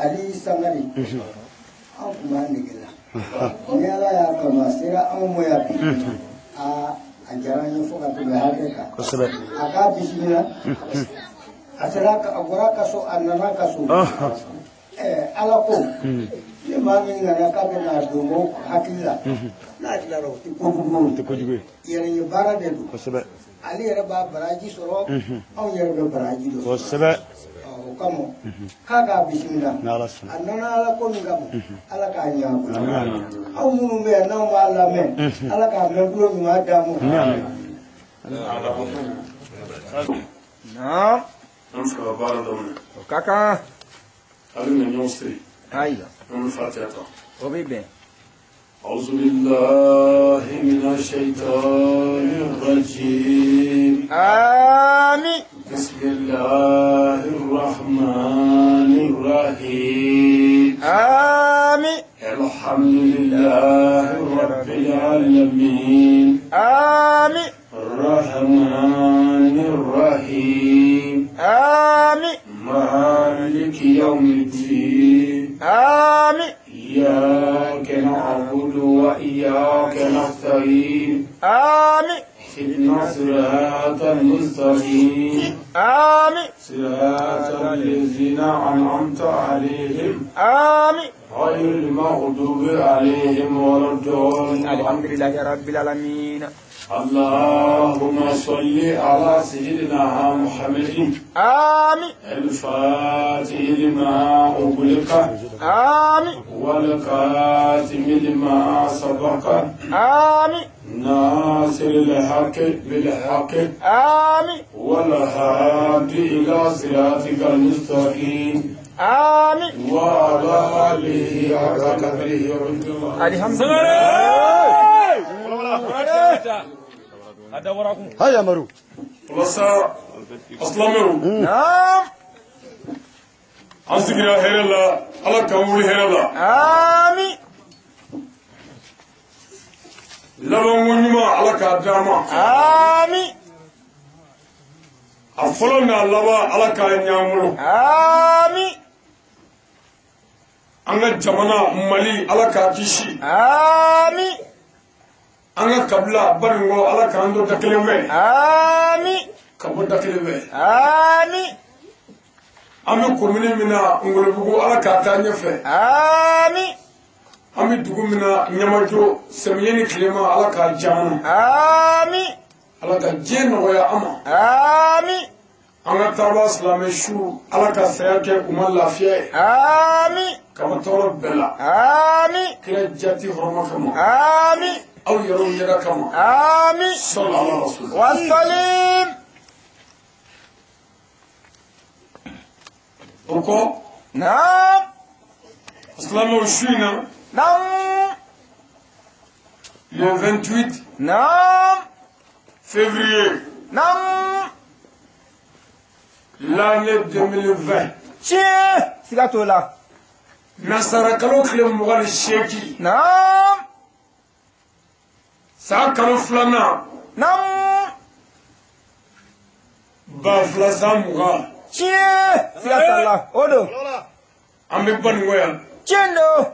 Ali Sangare an tun b'a nege la ni Ala y'a kanu a sera anw ma yan bi a diyara an ye fo ka tɛmɛ hakɛ kan a k'a bisimila a sera a bɔra ka so a nana ka so Ala ko ni maa min nana k'a bɛ n'a don mɔgɔw hakili la n'a tilara o tɛ kojugu ye yɛrɛ ye baara de don ale yɛrɛ b'a baraji sɔrɔ anw yɛrɛ bɛ baraji dɔ sɔrɔ o kama k'a k'a bisimila a nana Ala ko min kama Ala k'a ɲɛ a bolo aw minnu bɛ yan n'anw b'a lamɛn Ala k'a mɛn tulo ɲuman d'an ma. Naam. An bɛ fɛ ka baara daminɛ. O ka kan. A bɛ na ɲɔgɔn siri. Ayiwa. An bɛ fatiha ta. O bɛ bɛn. أعوذ بالله من الشيطان الرجيم. آمين. بسم الله الرحمن الرحيم. آمين. الحمد لله رب العالمين. آمين. الرحمن الرحيم. آمين. مالك يوم الدين. آمين. إياك نعبد وإياك نستعين. آمين. اهدنا الصراط المستقيم. آمين. صراط الذين أنعمت عليهم. آمين. غير المغضوب عليهم ولا الضالين. الحمد لله رب العالمين. اللهم صل على سيدنا محمد. آمين. الفاتح لما أغلق. آمين. والخاتم لما سبق. آمين. ناصر الحق بالحق. آمين. والهادي إلى صراطك المستقيم. آمين. وعلى آله حق قدره ومقداره. الحمد لله. هيا مرو. Walasa asilamɛw. Naam. An sigira hɛrɛ la, Ala k'an wuli hɛrɛ la. Amin. Labanko ɲuman Ala k'a d'an ma. Amin. A fɔlɔ n'a laban Ala k'a ɲɛ an bolo. Amin. An ka jamana Mali Ala k'a kisi. Amin. An ka kabila Banikɔ Ala k'an to da kelen fɛ. Amin. Ka bɔ da kelen fɛ. Amin. An bɛ komini min na Ngolobugu Ala k'a taa ɲɛfɛ. Amin. An bɛ dugu min na Ɲamajo samiɲɛ ni tilema Ala k'a diya an na. Amin. Ala ka diɲɛ nɔgɔya an ma. Amin. An ka taaba silamɛ su Ala ka saya kɛ u ma lafiya ye. Amin. Ka bɔ tɔɔrɔ bɛɛ la. Amin. Kira jati hɔrɔma kama. Amin. Aw yɛrɛw ɲɛda kama. Ami. Sallallahu alaihi wa sallim. O kɔ. Naam. Silamɛw su in na. Naam. Le 28. Naam. Février. Naam. L'année 2020. Tiɲɛ siga t'o la. Nasara kalo tile 28. Naam. San kalo 2nan. Naam. 2020. Tiɲɛ siga t'a la o don. An bɛ Baninko yan. Tiɲɛ don.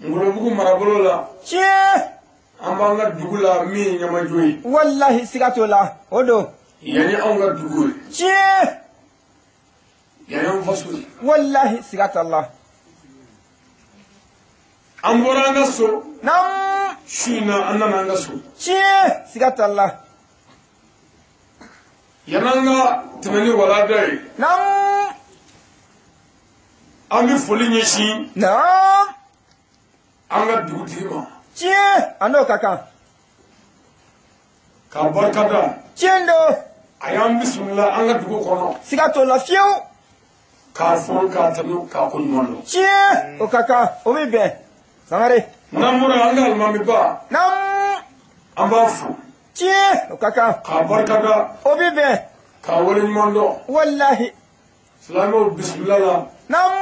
Ngolobugu marabolo la. Tiɲɛ. An b'an ka dugu la min ye Ɲamajo ye. Walahi siga t'o la o don. Yan ye anw ka dugu ye. Tiɲɛ. Yan y'anw faso ye. Walahi siga t'a la. An bɔra an ka so. Naam. Su in na an nana an ka so. Tiɲɛ siga t'a la. Yan'an ka tɛmɛ ni walanda ye. Naam. An bɛ foli ɲɛsin. Naam. An ka dugutigi ma. Tiɲɛ a n'o ka kan. K'a barika da. Tiɲɛ don. A y'an bisimila an ka dugu kɔnɔ. Siga t'o la fiyewu. K'a fo k'a tanu k'a ko ɲuman dɔn. Tiɲɛ o ka kan o bɛ bɛn. Sangare. N'an bɔra an ka alimamiba. Naam. An b'a fo. Tiɲɛ o ka kan. K'a barika da. O bɛ bɛn. K'a waleɲuman dɔn. Walahi. Silamɛw bisimila la. Naam.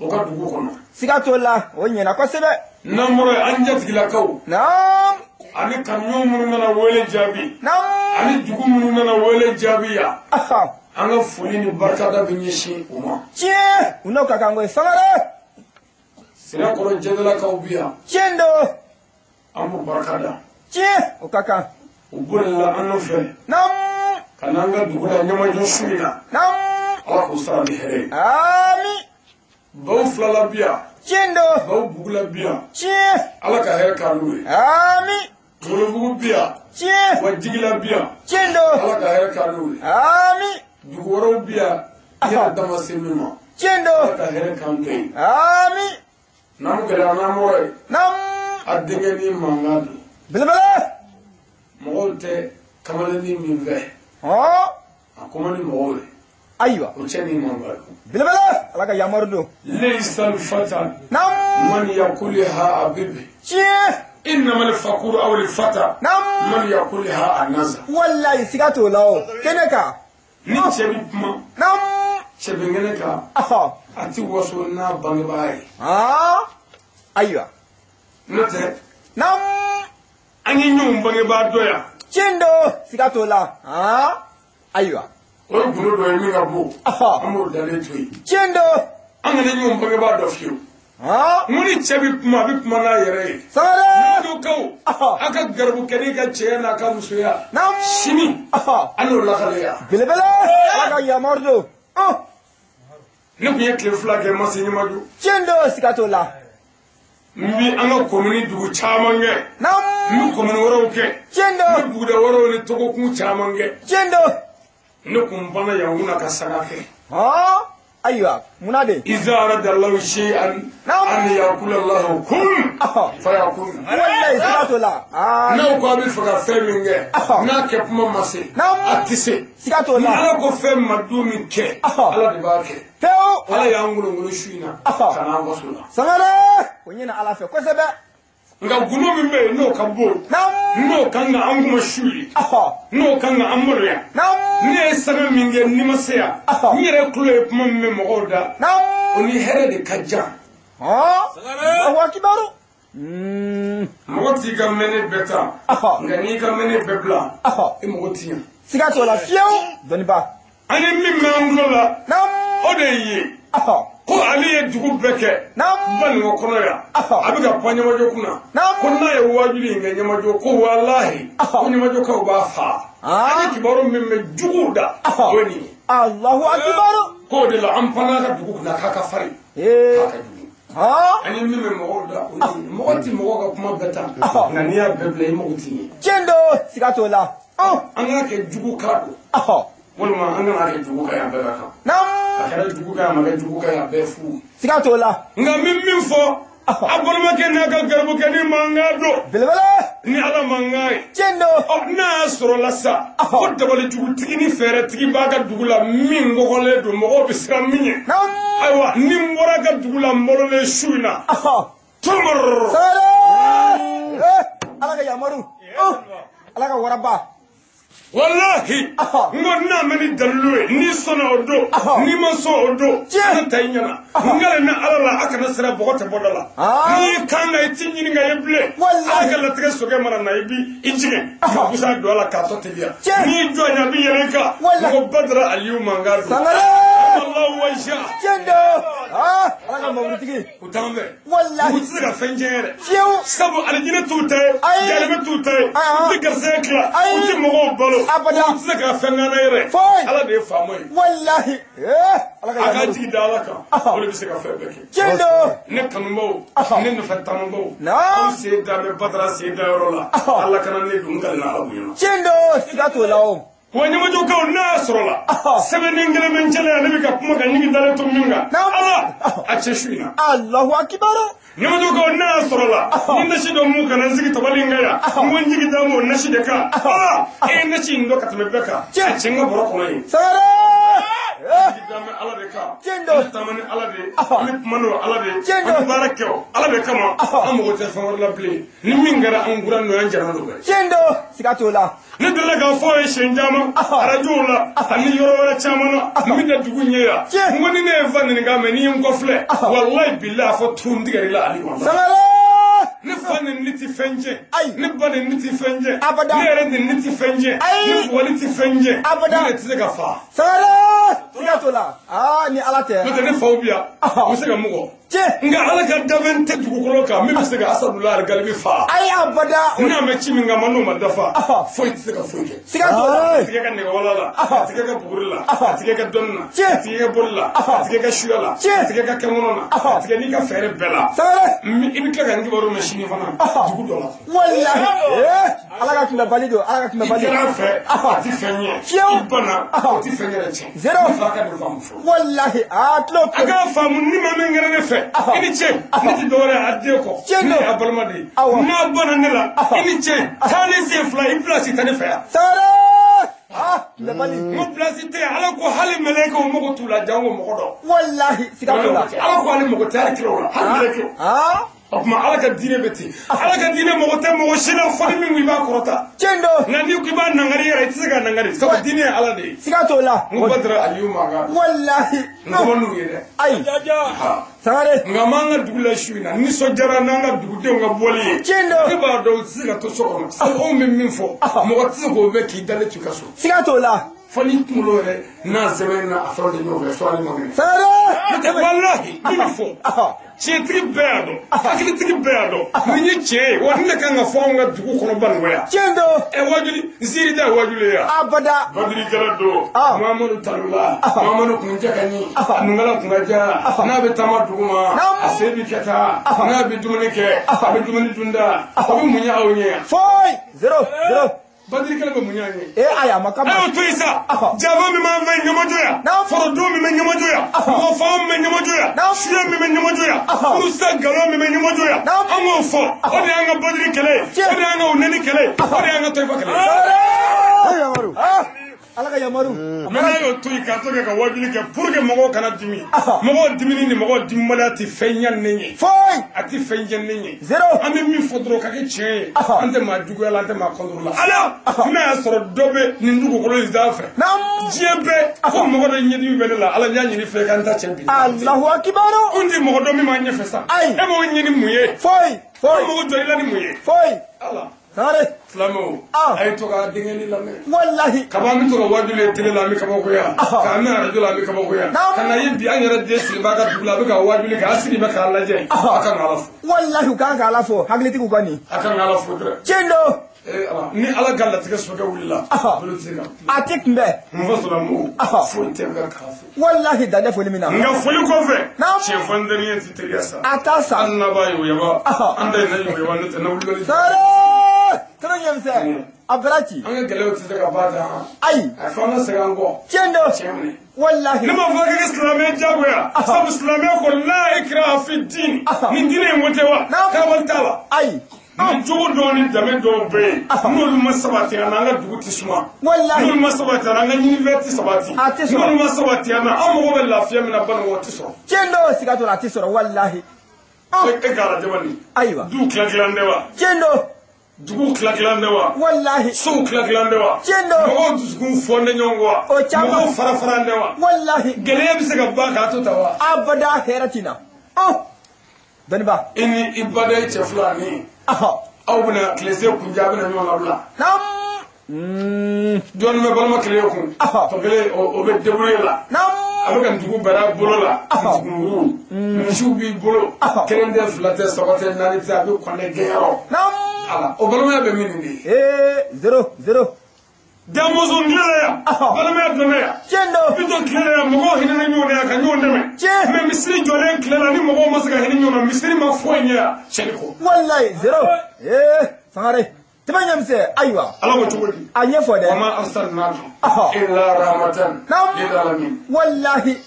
O ka dugu kɔnɔ. Siga t'o la o ɲɛna kosɛbɛ. N'an bɔra yen an jatigilakaw. Naam. Ani kamiɲɔgɔn minnu nana wele jaabi. Naam. Ani dugu minnu nana wele jaabi yan. An ka foli ni barikada bɛ ɲɛsin u ma. Tiɲɛ u n'o ka kan koyi Sangare. Sirakɔrɔ jɛdalakaw bi yan. Tiɲɛ don. An b'u barika da. Tiɲɛ o ka kan. U bolila an nɔfɛ. Naam. Ka n'an ka dugu la Ɲamajo su in na. Naam. Ala k'u sara ni hɛrɛ ye. Ami. Baw fila la bi yan. Tiɲɛ don. Baw bugu la bi yan. Tiɲɛ. Ala ka hɛrɛ k'an n'u ye. Ami. Ngolobugu bi yan. Tiɲɛ. Wa jigila bi yan. Tiɲɛ don. Ala ka hɛrɛ k'an n'u ye. Ami. Dugu wɛrɛw bi yan. I yɛrɛ dama se min ma. Tiɲɛ don. Ala ka hɛrɛ k'an bɛɛ ye. Ami. N'an gɛlɛya n'an bɔra yen. Naam. A denkɛ ni mankan don. Belebele. Mɔgɔw tɛ kamalennin min fɛ. A kuma ni mɔgɔw ye. Ayiwa. O cɛ ni mankan don. Belebele. Ala ka yamaru don. Laysa al-fata. Naam. Man yakulha abibi. Tiɲɛ. Innama al-faquru aw al-fata. Naam. Man yakulha anaza. Walayi siga t'o la o. Kɛnɛ kan. Ni cɛ bi kuma. Naam. Cɛ bɛ kɛnɛ kan. A ti waso n'a bangebaa ye. Ayiwa. N'o tɛ. Naam. An ye ɲɔgɔn bangebaa dɔ yan. Tiɲɛ don siga t'o la. Ayiwa. O ye gundo dɔ ye min ka bon. An b'o dalen to yen. Tiɲɛ don. An kana ɲɔgɔn bangebaa dɔ fiyewu. N ko ni cɛ bɛ kuma a bɛ kuma n'a yɛrɛ ye. Sangare. Ɲamajokaw. A ka garibukɛnin ka cɛya n'a ka musoya. Naam. Sini. An n'o lakaleya. Belebele. Ala ka yamaru don. Ne tun ye tile 2 kɛ ma se Ɲamajo. Tiɲɛ don siga t'o la. N bi an ka komini dugu caman kɛ. Naam. N bɛ komini wɛrɛw kɛ. Tiɲɛ don. N bɛ buguda wɛrɛw ni tɔgɔkun caman kɛ. Tiɲɛ don. Ne kun banna yan kunna ka saga kɛ. Ayiwa munna de. Iza arada Allahu shay'an an yaqula Allahu kun fayakun. Walayi siga t'o la. N'aw ko a bɛ fɛ ka fɛn min kɛ. N'a kɛ kuma ma se. A tɛ se. Siga t'o la. Ni Ala ko fɛn ma don min kɛ. Ala de b'a kɛ. Pewu. Ala y'an ngolongolo su in na. Ka n'an ka so la. Sangare. O ɲɛna Ala fɛ kosɛbɛ. Nka gundo min bɛ yen n'o ka bon. N'o kan ka an kuma su ye. N'o kan ka an maloya. Ne ye sɛbɛn min kɛ ni ma se yan. N yɛrɛ tulo ye kuma min bɛ mɔgɔw da. O ni hɛrɛ de ka jan. Alahu akibaru. Mɔgɔ t'i ka mɛnɛ bɛɛ ta. Nka n'i ka mɛnɛ bɛɛ bila. I mago ti ɲɛ. Siga t'o la fiyewu. Dɔnniba. An ye min mɛn an tulo la. O de ye. Ko ale ye dugu bɛɛ kɛ. Baninko kɔnɔ yan. A bɛ ka pan Ɲamajo kunna. Ko n'a ye waajuli in kɛ Ɲamajo ko walahi. Ko Ɲamajokaw b'a fa. An ye kibaru min mɛn juguw da. O ye nin ye. Alahu akibaru. K'o de la an panna ka dugu kunna k'a ka farin. K'a ka jugu. An ye min mɛn mɔgɔw da o ye nin ye. Mɔgɔ ti mɔgɔw ka kuma bɛɛ ta. Nka n'i y'a bɛɛ bila i mago ti ɲɛ. Tiɲɛ don siga t'o la. An k'a kɛ jugu ka don. Walima an kana kɛ jugu ka yan bɛɛ ka kan. Naam. A kɛra jugu ka yan a ma kɛ jugu ka yan a bɛɛ fu. Siga t'o la. Nka n bɛ min fɔ. A balimakɛ n'a ka garibukɛ ni mankan don. Belebele. Ni Ala mankan ye. Tiɲɛ don. Ɔ n'a y'a sɔrɔ la sa. Ko dabalijugutigi ni fɛɛrɛtigi b'a ka dugu la min kɔgɔlen don mɔgɔw bɛ siran min ɲɛ. Ayiwa ni n bɔra ka dugu la n bɔlen su in na. Tɔmɔrɔ. Sangare. Ala ka yamaru. Ala ka waraba. Wallahi n ko n'a ma ni dalilu ye n'i sɔnna o don n'i ma sɔn o don ne ta i ɲɛna n kɛlen ni Ala la a kana siran bɔgɔ tɛ bɔ da la n'i y'i kan na i t'i ɲininka ye bilen Ala ka latigɛ sokɛ mana na i b'i jigin ka busan don a la k'a tɔ teliya n'i jɔ a ɲɛ a bɛ yɛlɛ i kan n ko Badara Aliyu mankan don. Sangare. Allahu wa Tiɲɛ don. Ala ka mawulutigi. U t'an fɛ. Wallahi. U tɛ se ka fɛn tiɲɛ yɛrɛ. Fiyewu. Sabu alijinɛ t'u ta ye. Jalimɛ t'u ta ye. U tɛ garisɛgɛ tila. U tɛ mɔgɔw balo. Abada. U tɛ se ka fɛn ŋana yɛrɛ. Foyi. Ala de ye faama ye. Wallahi. Ala ka A ka jigi da Ala kan. O de bɛ se ka fɛn bɛɛ kɛ. Tiɲɛ don. Ne kanubaw. Ne nɔfɛ taamanbaw. Aw sen da bɛ Badara sen da yɔrɔ la. Ala kana ne dun ka na Ala bonya. Tiɲɛ don. Siga t'o la o. Wa ɲamajɔkaw n'a y'a sɔrɔ la sɛbɛnden kelen bɛ n cɛla yan ne bɛ ka kuma ka ɲigin dalen to min kan Ala a cɛ su in na. Alahu akibaru. Ɲamajɔkaw n'a y'a sɔrɔ la ni nasi dɔ mun kana n sigi tabali in kan yan n ko n jigi da m'o nasi de kan Ala e ye nasi in dɔn ka tɛmɛ bɛɛ kan a cɛ n ka bɔrɔ kɔnɔ yen. Sangare. Jigi da bɛ Ala de kan. An bɛ taama ni Ala de ye. An bɛ kuma n'o Ala de ye. An bɛ baara kɛ o Ala de kama. An mago tɛ fɛn wɛrɛ la bilen. Ni min kɛra an kura n'o ye an jɛra n'o ye. Tiɲɛ don. Siga t'o la. Ne delila k'a fɔ aw ye siɲɛ caman arajow la ani yɔrɔ wɛrɛ caman na min tɛ dugu ɲɛ yan. N ko ni ne ye n fa ɲininka mɛ n'i ye n kɔfilɛ walayi bilahi a fɔ tun tigɛr'i la Ali kɔnɔ. Sangare. Ne fa ni ne ti fɛn jɛ. Ayi. Ne ba ni ne ti fɛn jɛ. Abada. Ne yɛrɛ ni ne ti fɛn jɛ. Ayi. Ne bugɔli ti fɛn jɛ. Abada. Ne yɛrɛ tɛ se ka fa. Sangare. Siga t'o la. Ni Ala tɛ. N'o tɛ ne faw bi yan. U bɛ se ka mun kɔ. Tiɲɛ. Nka Ala ka danfɛn tɛ dugukolo kan min bɛ se ka Asadula Aligalibi fa. Ayi abada. N'a mɛ ci min kama n'o ma dafa. Foyi tɛ se ka foyi kɛ. Siga t'o la. A tigɛ ka nɛgɛwala la. A tigɛ ka buguri la. A tigɛ ka dɔnni na. Tiɲɛ. A tigɛ ka boli la. A tigɛ ka suya la. Tiɲɛ. A tigɛ ka kɛŋɔnɔ na. A tigɛ n'i ka fɛɛrɛ bɛɛ la. Sangare. I bɛ tila ka n kibaru mɛn sini fana dugu dɔ la. Wallahi. Ala ka kunbɛbali don. Ala ka I kunbɛbali. kɛra a fɛ a ti fɛn ɲɛ. Fiyewu. I banna o ti fɛn yɛrɛ tiɲɛ. Zéro. Ne fa ka nin faamu fɔlɔ. Wallahi. Tulo. A k'a faamu ni maa min kɛra ne fɛ. I ni ce ne ti dɔwɛrɛ ye a den kɔ. Tiɲɛ don. Ne y'a balima de ye. N'a banna ne la i ni ce taa ne sen fila i pilasi tɛ ne fɛ yan. Sangare. Kunbɛbali. N ko pilasi tɛ yen Ala ko hali mɛlɛkɛw mago t'u la janko mɔgɔ dɔ. Wallahi. Siga t'o la. Ala ko hali mɔgɔ tɛ hali kiraw la hali mɛlɛkɛw. O tuma Ala ka diinɛ bɛ ten. Ala ka diinɛ mɔgɔ tɛ mɔgɔ si la fɔ ni min ko i b'a kɔrɔta. Tiɲɛ don. Nka n'i ko i b'a nangari yɛrɛ i tɛ se k'a nangari. Sabu diinɛ ye Ala de ye. Siga t'o la. N ko Badara Aliyu mankan. Wallahi. N ko n'u ye dɛ. Ayi. Sangare. Nka m'an ka dugu la su in na nisɔndiyara n'an ka dugudenw ka bɔli ye. Tiɲɛ don. Ne b'a dɔn u tɛ se ka to so kɔnɔ. Sabu anw bɛ min fɔ mɔgɔ tɛ se k'o bɛɛ k'i dalen to i ka so. Siga t'o la. Fo ni kunkolo yɛrɛ n'a sɛbɛn na a fɛnw de ɲɔgɔn fɛ sɔrɔ ma kɛ. Sangare. N'o tɛ walahi min bɛ fɔ. Tiɲɛtigi bɛɛ y'a dɔn hakilitigi bɛɛ y'a dɔn nin ye tiɲɛ ye wa nin de kan ka fɔ anw ka dugu kɔnɔ Banikɔ yan. Tiɲɛ don. Wajuli nsiiri tɛ wajuli ye yan. Abada. Badirikɛla don. Muhamadu talula. Muhamadu kun cɛ ka ɲi. A nungala kun ka ja. N'a bɛ taama dugu ma. A sen bɛ kɛ tan. N'a bɛ dumuni kɛ. A bɛ dumuni dun da. O bɛ mun ɲɛ aw ɲɛ yan. Foyi. Zéro. Zéro. Badirikɛla bɛ mun ɲɛ an ye. Ayi a ma kama. A y'o to yen sa. Jaba min b'an fɛ Ɲamajɔ yan. Forodon min bɛ Ɲamajɔ yan. Mɔgɔ faga min bɛ Ɲamajɔ yan. Suya min bɛ Ɲamajɔ yan. Furusa nkalon min bɛ Ɲamajɔ yan. An k'o fɔ. O de y'an ka badiri kɛlɛ ye. O de y'an ka unɛni kɛlɛ ye. O de y'an ka tɔyifa kɛlɛ ye. Ala ka yamaru. Mɛ n'a y'o to yen k'a to kɛ ka wajuli kɛ pour que mɔgɔw kana dimi. Mɔgɔw dimini ni mɔgɔw dimibaliya tɛ fɛn ɲɛ ne ye. Foyi. A tɛ fɛn ɲɛ ne ye. Zéro. An bɛ min fɔ dɔrɔn o ka kɛ tiɲɛ ye. An tɛ maa juguya la an tɛ maa kɔntoro la. Ala n'a y'a sɔrɔ dɔ bɛ nin dugukolo in sanfɛ. Diɲɛ bɛɛ ko mɔgɔ dɔ ɲɛdimi bɛ ne la Ala n y'a ɲini fɛ k'an ta cɛ bi. Alahu akibaru. Anw tɛ mɔgɔ dɔn min b'an ɲɛfɛ sa. Ayi. E b'o ɲini mun ye? Foyi. Foyi. An mago jɔ i la ni mun ye? Foyi. Ala. Sangare. Silamɛw. A ye to ka denkɛnin lamɛn. Wallahi. Kaba an bɛ to ka wajuli ye télé la an bɛ kabakoya. K'an mɛn arajo la an bɛ kabakoya. Ka na ye bi an yɛrɛ den sigi b'a ka dugu la a bɛ ka wajuli kɛ a sigi bɛ k'a lajɛ. A kan ka Ala fo. Wallahi u kan ka Ala fo hakilitigiw ka nin. A kan ka Ala fo dɛ. Tiɲɛ don. Ni Ala ka latigɛ sokɛ wulila. Bolo tɛ se ka. A tɛ kunbɛn. N fa silamɛw. Foyi tɛ ka k'a fo. Wallahi dan tɛ foli min na. Nka foli kɔfɛ. Tiɲɛ fɔ n terikɛ tɛ teriya sa. A t'a sa. Hali n'a b'a yoyaba. An ta in na yoyaba n'o tɛ na wulibali. Sangare. Tɛnɛ ɲɛ ɲɛmisɛn a bɛra ci. An ka gɛlɛyaw tɛ se ka ban tan. Ayi. A fɔ an ka segin an kɔ. Tiɲɛ don. Tiɲɛ minɛ. Walahi. Ne m'a fɔ k'i ka silamɛya diyagoya. Sabu silamɛya ko la ikraha fi diin. Nin diinɛ in ko tɛ wa? Karabali t'a la. Ayi. Ni jogo dɔw ni danbe dɔw bɛ yen n'olu ma sabati an na an ka dugu tɛ suma. Walahi. N'olu ma sabati an na an ka ɲinifɛn tɛ sabati. A tɛ sɔrɔ. N'olu ma sabati an na an mago bɛ lafiya min na Banikɔ o tɛ sɔrɔ. Tiɲɛ don siga t'o la a tɛ sɔrɔ walahi. E k'a lajɛ bani. Ayiwa. Du tila tilan tɛ wa? Tiɲɛ don. Dugu tila tilan tɛ wa? Walahi. Sow tila tilan tɛ wa? Tiɲɛ don. Mɔgɔw dusukun fɔn tɛ ɲɔgɔn kɔ wa? O caman. Mɔgɔw fara fara tɛ wa? Walahi. Gɛlɛya bɛ se ka ban k'a to tan wa? Abada hɛrɛ tɛ na. Dɔnniba. I ni i baden cɛ fila ni. Aw bɛna tile se kunjɛ a bɛna ɲɔgɔn labila. Naam. Dɔɔnin bɛ balima kelen kun. Tɔ kelen o bɛ débrouiller la. Naam. A bɛ ka ntugu bɛrɛ a bolo la. Ntugumuru. Misiw b'i bolo. Kelen tɛ fila tɛ saba tɛ naani tɛ a bɛ kɔnɛ gɛnyɔrɔ. Naam. Ala o balimaya bɛ min nin de ye. Ee zéro zéro. Damɔzɔn tile la yan. Balimaya donna yan. Tiɲɛ don. Bitɔn tile la yan mɔgɔw hinɛna ɲɔgɔn na yan ka ɲɔgɔn dɛmɛ. Tiɲɛ. Mais misiri jɔlen tile la ni mɔgɔw ma se ka hinɛ ɲɔgɔn na misiri ma foyi ɲɛ yan tiɲɛni kɔ. Walayi zéro. Ee Sangare. Tɛmɛ ɲɛmisɛn ayiwa. Ala ko cogo di. A ɲɛfɔ dɛ. Wa ma arsalnaka illa rahmatan lil alamin. Walahi.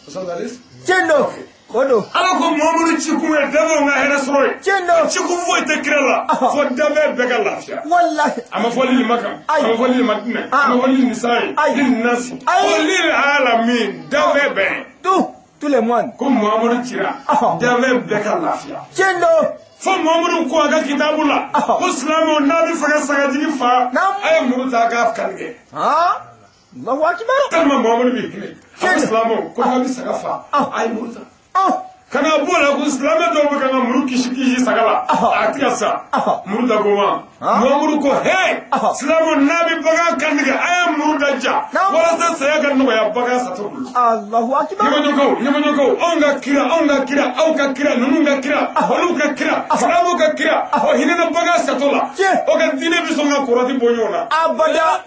Tiɲɛ don. O don. Ala ko Muhamadu ci kun ye danfɛnw ka hɛrɛ sɔrɔ ye. Tiɲɛ don. Ci kun foyi tɛ kira la. Fo danfɛn bɛɛ ka lafiya. Walahi. A ma fɔ lil Makan. Ayi. A ma fɔ lil Madina. A ma fɔ lil Nisayi. Ayi. Lil Nasi. Ayi. Ko lil alamin danfɛn bɛɛ. Tout le monde. Ko Muhamadu cira. Danfɛn bɛɛ ka lafiya. Tiɲɛ don. Fo Muhamadu ko a ka kitabu la. Ko silamɛw n'a bɛ fɛ ka sagajigi fa. A ye muru ta k'a kanigɛ. Allahu akbar. Tellement Muhamadu bɛ hinɛ. A ko silamɛw ko n'a bɛ saga fa. A ye muru ta. Kana bɔ la ko silamɛ dɔw bɛ ka n ka muru kisi kisi saga la. A tɛ ka sa. Muru da ko ma. Muhamadu ko he. Silamɛw n'a bɛ bagan kantigɛ a ye muru da ja. Walasa saya ka nɔgɔya bagan satɔ bolo. Allahu akbar. Ɲɛmɔgɔkaw anw ka kira anw ka kira aw ka kira ninnu ka kira olu ka kira silamɛw ka kira o hinɛna bagan satɔ la. O ka diinɛ bɛ sɔn ka kɔrɔti bɔ ɲɔgɔn na. Abada.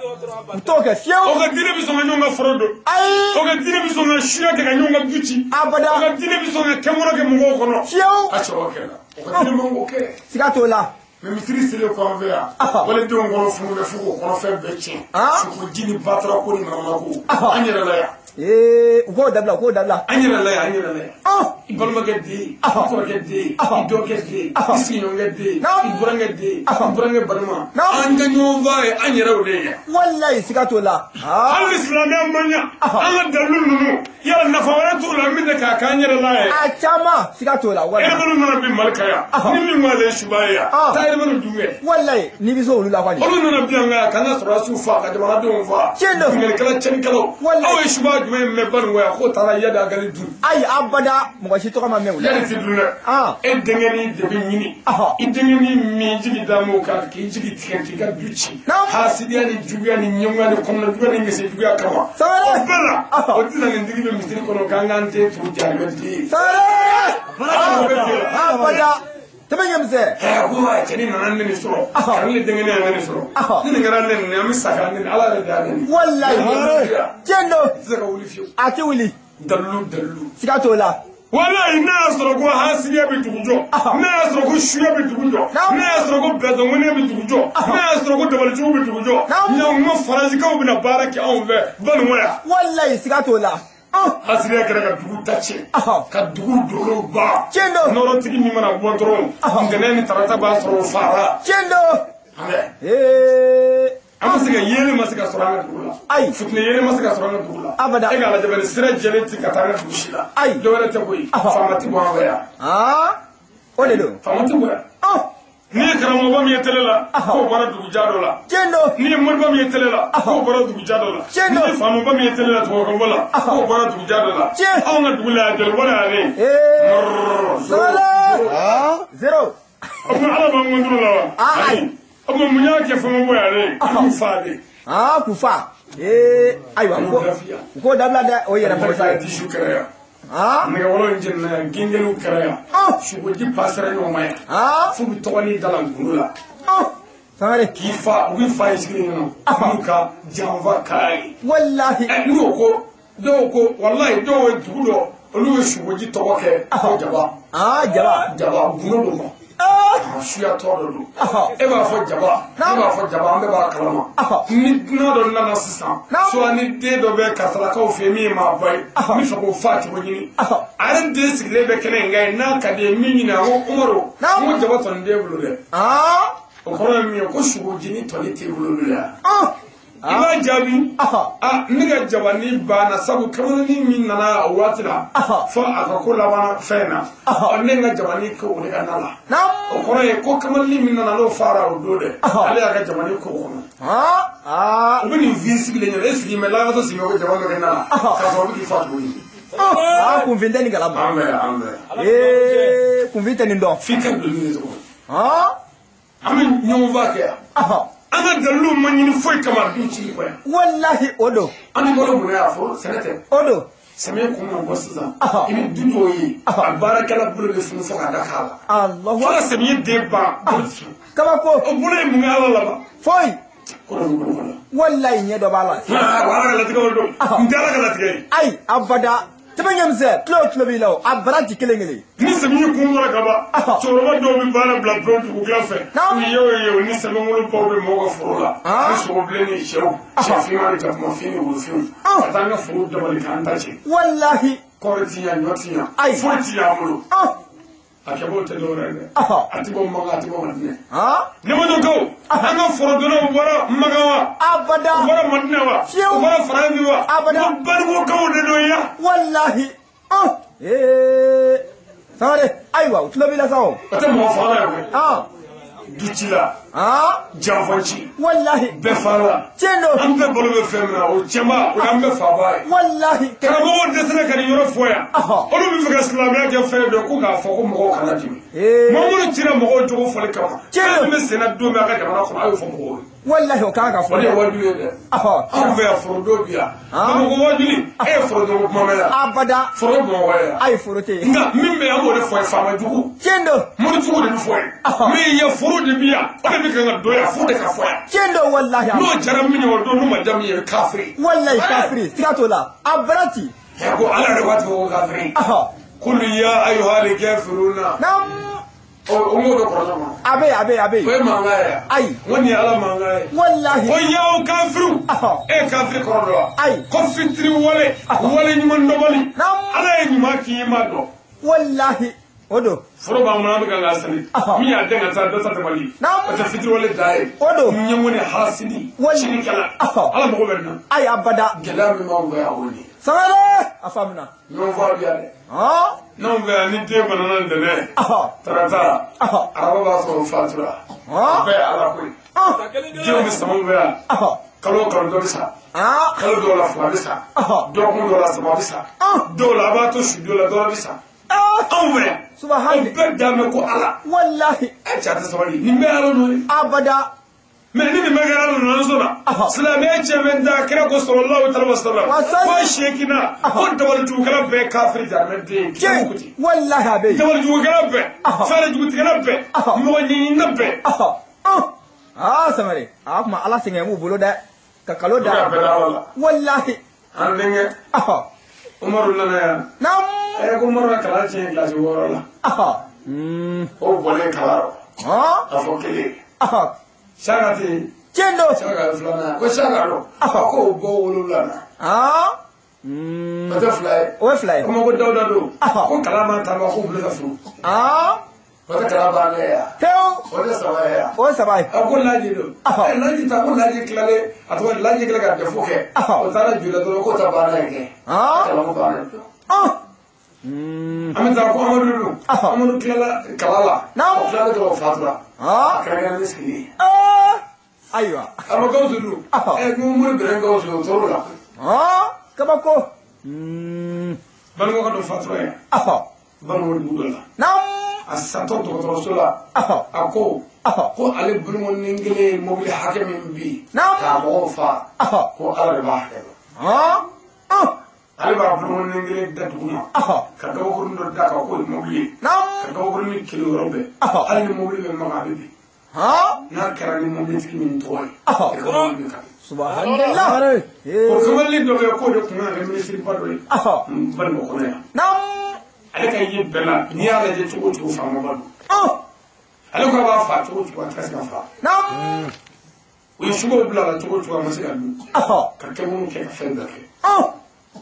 U t'o kɛ fiyewu. O ka diinɛ bɛ sɔn ka ɲɔgɔn ka foro don. Ayi. O ka diinɛ bɛ sɔn ka suya kɛ ka ɲɔgɔn ka du ci. Abada. O ka diinɛ bɛ sɔn ka kɛmɔrɔ kɛ mɔgɔw kɔnɔ. Fiyewu. A sɔrɔ kɛra. O ka diinɛ man k'o kɛ. Siga t'o la. Mais misiri selen kɔ an fɛ yan. Walidenw kɔnɔ funu bɛ fo k'o kɔnɔfɛn bɛɛ tiɲɛ. Suko ji ni batara ko ni manamana ko. An yɛrɛ la yan. Ee u k'o dabila u k'o dabila. An yɛrɛ la yan an yɛrɛ la yan. I balimakɛ den, i kɔrɔkɛ den, i dɔgɔkɛ den, i sigiɲɔgɔnkɛ den, i burankɛ den, i burankɛ balima. An ka ɲɔgɔn fa ye an yɛrɛw de ye. Walayi siga t'o la. Hali ni silamɛya ma ɲa, an ka dalilu ninnu yala nafa wɛrɛ t'u la min tɛ k'a k'an yɛrɛ la ye. A caman siga t'o la walayi. Erebelu nana bin Mali kan yan. Ni min ko ale ye suba ye yan. Taa erebelu dun kɛ. Walayi n'i bɛ se olu la kɔni. Olu nana bin an kan yan k'an ka sɔrɔdasiw fa ka jamanadenw fa. Tiɲɛ don. Binkannikɛla tiɲɛnikɛlaw. Walayi. Aw ye suba jumɛn mɛn Banikɔ yan k'o taara Iyad Ag Ghali dun. Ayi abada mɔgɔ si tɔgɔ ma mɛn o la. Yali ti dun dɛ. E denkɛnin de bɛ ɲini. I denkɛnin min jigi da m'o kan k'i jigi tigɛ k'i ka du ci. Hasidiya ni juguya ni ɲɛngoya ni kɔnɔnajuguya ni misɛnjuguya kama. Sangare. O bɛɛ la. O tɛ na nin tigi bɛ misiri kɔnɔ k'an k'an den turu jarimɛ den. Sangare. Abada. Tɛmɛ ɲɛmisɛn. Ko cɛnin nana ne nin sɔrɔ. Ka ne denkɛnin y'a ne nin sɔrɔ. Ni nin kɛra ne nin an bɛ sa ka ne Ala yɛrɛ de y'a ne nin. Walayi. Tiɲɛ don. I tɛ se ka wuli fiyewu. A tɛ wuli. Dalilu dalilu. Siga t'o la. Walayi n'a y'a sɔrɔ ko hasidiya bɛ dugu jɔ. N'a y'a sɔrɔ ko suya bɛ dugu jɔ. N'a y'a sɔrɔ ko bɛnzɔnŋɔniya bɛ dugu jɔ. N'a y'a sɔrɔ ko dabalijugu bɛ dugu jɔ. Ɲankuma faransikanw bɛna baara kɛ anw fɛ Banikɔ yan. Walayi siga t'o la. Hasidiya kɛra ka dugu ta tiɲɛ. Ka dugu dolow ban. Tiɲɛ don. Nɔrɔtigi min mana bɔ dɔrɔn. Ntɛnɛn ni tarata b'a sɔrɔ o fara. Tiɲɛ don. An ma se ka yeelen ma se ka sɔrɔ an ka dugu la. Ayi. Fitinɛ yeelen ma se ka sɔrɔ an ka dugu la. Abada. E k'a lajɛ bani sira jɛlen ti ka taa an ka dugu si la. Ayi. Dɔ wɛrɛ tɛ koyi. Faama ti bɔ an fɛ yan. O de don. Faama ti bɔ yan. N'i ye karamɔgɔba min ye télé la. K'o bɔra duguja dɔ la. Tiɲɛ don. N'i ye moriba min ye télé la. K'o bɔra duguja dɔ la. Tiɲɛ don. N'i ye faamaba min ye télé la tubabukanfɔ la. K'o bɔra duguja dɔ la. Tiɲɛ. Anw ka dugu la yan jɔlibɔ la yan ne. Sangare. Zéro. O tuma Ala b'an kɔntoro la wa. Ayi. O tuma mun y'a kɛ fɛn ma bɔ yan ne. K'u fa de. K'u fa. Ayiwa u k'o dabila dɛ o yɛrɛ mɔgɔ ye. Disu kɛra yan. Nɛgɛwɔlɔ in jenina yan gengeliw kɛra yan. Sukoji pasera ɲɔgɔn ma yan. F'u bɛ tɔgɔ ni da la gundo la. Sangare. K'i fa u b'i fa ye sigili ɲɛna. N'u ka janfa k'a ye. Walahi. N'o ko dɔw ko walayi dɔw ye dugu dɔ olu ye sukoji tɔgɔ kɛ ko jaba. Jaba. Jaba gundo don quoi. Suya tɔ dɔ don e b'a fɔ jaba ne b'a fɔ jaba an bɛɛ b'a kalama ni dunan dɔ nana sisan soit ni den dɔ bɛ karisalakaw fɛ yen min ye maaba ye n bɛ fɛ k'o fa cogo ɲini a yɛrɛ den sigilen bɛ kɛnɛ in kan yen n'a ka di ye min ɲini a ko Umaru n ko jaba tɔni t'e bolo dɛ o kɔrɔ ye min ye ko sogojeni tɔni t'e bolo bilen i b'a jaabi a ne ka jabani banna sabu kamalennin min nana o waati la fo a ka ko labanna fɛn na ne ka jabani kɛ o de ka na la o kɔrɔ ye ko kamalennin min nana n'o fara o don dɛ ale y'a ka jabani k'o kɔnɔ u bɛ nin fi sigilen ɲɛna e sigi mɛ lagatɔ sigi ko jaba bɛ kɛ na la k'a sɔrɔ o bɛ k'i fa cogo ɲini. Kunfin tɛ nin kalama. An bɛ kunfin tɛ nin dɔn. F'i ka don nin de tɔgɔ. An bɛ ɲɔgɔn fa kɛ yan. An ka dalilu ma ɲini foyi kama du ci kɔ yan. Walahi o don. An ni balo mun y'a fɔ sɛnɛ tɛ. O don. Samiya kun ma bɔ sisan. I bɛ du dɔw ye. A baarakɛla bolo bɛ funu fo ka da k'a la. Alahu. Fo ka samiya den ban. Bolo ti funu. Kabako. O bolo ye mun kɛ Ala laban. Foyi. Ko dɔ bɛ bolo kɔnɔ. Walahi ɲɛ dɔ b'a la. Ala ka latigɛ o don. N tɛ Ala ka latigɛ ye. Ayi abada. Tɛmɛ ɲɛmisɛn tulo tulo b'i la o a bara ti kelen kelen. Ni samiya kun bɔra ka ban cɛkɔrɔba dɔw bɛ baara bila pewu dugukila fɛ. Ni y'o ye o ni sɛbɛnkolonbaw bɛ mɔgɔw ka foro la. Ni sogobilen ni sɛw sɛfinma ni jakumafinw ni wulufinw. Ka taa an ka foro dabali k'an ta cɛ. Walahi. Kɔɔri ti ɲa ɲɔ ti ɲa. Ayi foyi ti ɲa an bolo. A kɛbaaw tɛ dɔwɛrɛ ye dɛ. A ti bɔ Makan a ti bɔ Madinɛ. Ɲamadokaw an ka forodonnaw bɔra Makan wa. Abada. U bɔra Madinɛ wa. Fiyewu. U bɔra Faransi wa. Abada. Ko Barikokaw de don ya. Walahi. Sangare ayiwa u tulo b'i la sa o. O tɛ mɔgɔ faga ye koyi. Du ci la. Janfanci. Walahi. Bɛɛ fara. Tiɲɛ don. An bɛɛ balo bɛ fɛn min na o cɛba o y'an bɛɛ faaba ye. Walahi. Karamɔgɔw dɛsɛra ka nin yɔrɔ fɔ yan. Olu bɛ fɛ ka silamɛya kɛ fɛn dɔ ye ko k'a fɔ ko mɔgɔw kana dimi. Mamadu cira mɔgɔw jogo fɔli kama. Tiɲɛ don. Fɛn min bɛ senna don min a ka jamana kɔnɔ a y'o fɔ mɔgɔw ye. Walahi o kan ka fɔ. O de ye wajibi ye dɛ. Anw fɛ yan forodon bi yan. Bamakɔ wajibi e ye forodon ko kuma mɛn yan. Abada. Foro ye Bamakɔ ye yan. Ayi foro tɛ yen. Nka min bɛ yan an b'o de fɔ ye faama jugu. Tiɲɛ don. Morijugu de bɛ fɔ ye. Min ye foro de bi yan o de bɛ kan ka don yan fo de ka fɔ yan. Tiɲɛ don walahi. N'o jara min ye o don n'o ma diya min ye kafiri. Walahi kafiri siga t'o la a bara ci. Ko Ala yɛrɛ b'a fɔ ko kafiri. Kulu ya ayyuhal kafiruna. Naam. O m'o bɛ kɔrɔtɔ ma. A bɛ yen a bɛ yen a bɛ yen. O ye mankan ye. Ayi. N ko nin ye Ala mankan ye. Walahi. Ko y'aw kafiriw. E ye kafiri kɔrɔ dɔn wa. Ayi. Ko fitiri wale. Wale ɲuman dɔnbali. Naam. Ala ye ɲuman k'i ye ma dɔn. Walahi. O don. Foro b'an bolo an bɛ kan k'a sɛnɛ. Min y'a den ka taa dɔ ta tɛ mali. Naam. O tɛ fitiri wale da ye. O don. Ɲɛŋo ni hasidi. Sinikɛla. Ala mago bɛ nin na. Ayi abada. Gɛlɛya min b'anw fɛ yan o ye. Sangare a faamuna. Ɲɔgɔn fɔ bi yan dɛ. N'anw fɛ yan ni den banana ntɛnɛn. Tarata. Araba b'a sɔrɔ o fatura. O bɛɛ ye Ala ko ye. Denw bɛ sama fɛ yan. Kalo o kalo dɔ bɛ sa. Kalo dɔw la fila bɛ sa. Dɔgɔkun dɔw la saba bɛ sa. Dɔw la a b'a to su dɔw la dɔ bɛ sa. Anw fɛ yan. Subahana. O bɛɛ dan bɛ ko Ala. Walahi. E cɛ tɛ sabali nin bɛɛ ye Ala nɔ ye. Abada. Mais ni nin bɛ kɛ Ala nɔ sɔnna. Silamɛya cɛ bɛ da kira ko sallallahu alaihi wasallam. Ko seekinna ko dabalijugukɛla bɛɛ kafiri jahanamɛ den ye. Tiɲɛ. Walahi a bɛ yen. Dabalijugukɛla bɛɛ. Fɛɛrɛjugutigɛla bɛɛ. Mɔgɔ ɲɛɲinina bɛɛ. Samari a kuma Ala sɛgɛn b'u bolo dɛ. Ka kalo da. Walahi. An denkɛ. Umaru nana yan. Naam. Ko Umaru ka kalan tiɲɛ kilasi 6 la. O bɔlen kalan rɔ. A fɔ kelen. Saka tɛ yen. Tiɲɛ don. Saka ye filanan ye. Ko Saka don. K'o bɔ 7 na. O tɛ fila ye. O ye fila ye. Kuma ko Dawuda don. Ko kalan ma taama k'u bolo ka furu. O tɛ kalan bannen ye yan. Pewu. O tɛ saba ye yan. O ye saba ye. A ko Laji don. Laji ta ko Laji tilalen a tɔgɔ Laji kɛlen ka dɛfu kɛ. O taara joli la dɔrɔn k'o ta baara in kɛ. Kalanko bannen. An bɛ taa ko Amadu don. Amadu tilala kalan la. O tilalen dɔrɔn o fatura. A kɛra kɛra ni sigi ye. Ayiwa. A ma Gawusu dun. Ko Mori bɛrɛ Gawusu o tor'o la. Kabako. Banikɔ ka dɔ fatura yan. Banikɔ dugu dɔ la. Naam. A satɔ dɔgɔtɔrɔso la. A ko. Ko ale bolokɔni kelen ye mobili hakɛ min bi. K'a mɔgɔw fa. Ko Ala de b'a hakɛ dɔn. Ale b'a bolokɔni kelen da dugu ma. Ka gabakurun dɔ da kan k'o ye mobili ye. Ka gabakurun kelen yɔrɔ bɛɛ. Hali ni mobili bɛ maga a bɛ bin. N'a kɛra ni mobilitigi min tɔgɔ ye. I ka mobili bɛ kan. Subhanallah. O kamalen dɔ bɛ yen k'o de kun kan ka kɛ minisiriba dɔ ye. Banikɔ kɔnɔ yan. Ale ka ye bɛɛ la n'i y'a lajɛ cogo o cogo faamaba don. Ale ko a b'a fa cogo cogo a tɛ se ka fa. Naam. U ye subaw bila a la cogo cogo a ma se ka dun. Ka kɛmunu kɛ ka fɛn bɛɛ kɛ.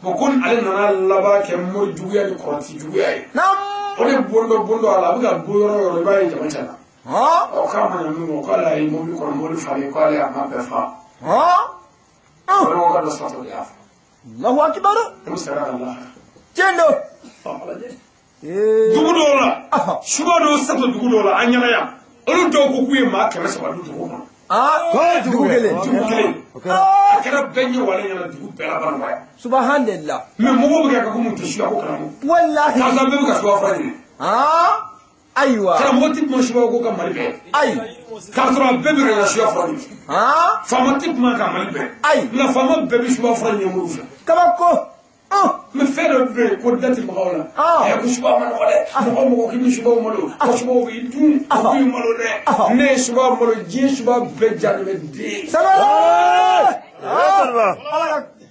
Bon ko ale nana laban kɛ mori juguya ni kɔrɔti juguya ye. Naam. O de bondo a la a bɛ ka bɔ yɔrɔ o yɔrɔ i b'a ye jama cɛla. Ɔ k'a ma ɲɛ min kɔ k'ale ye mobili kɔnɔ mobili falen k'ale y'a ma bɛɛ fa. O ka dɔ satɔ de y'a fa. Allahu akbar. O sara ka lahara. Tiɲɛ don. Dugu dɔw la suba dɔw satɔ dugu dɔw la an ɲɛna yan olu dɔw ko k'u ye maa 300 dun dugu kɔnɔ. Dugu kelen. Dugu kelen. A kɛra bɛɛ ɲɛ wale ɲɛna dugu bɛɛ laban nɔgɔya. Subhanallah. Mais mɔgɔw bɛ ka kɛ komi u tɛ suya ko karamɔgɔ. Wallahi. Karisa bɛɛ bɛ ka suba fura ɲini. Ayiwa. Karamɔgɔ tɛ kuma suba ko ka Mali bɛɛ. Ayi. K'a sɔrɔ a bɛɛ bɛ ka suya fura ɲini. Faama tɛ kuma ka Mali bɛɛ. Ayi. Nka faama bɛɛ bɛ suba fura ɲini muru fɛ. Kabako. Mais fɛn dɔ bɛ yen ko da tɛ mɔgɔw la. Ɛ ko suba ma nɔgɔ dɛ. Mɔgɔ mɔgɔ k'i bɛ subaw malo. Ko subaw b'i dun. Ko b'i malo dɛ. Ne ye suba malo diɲɛ suba bɛɛ jalen bɛ den. Sabali.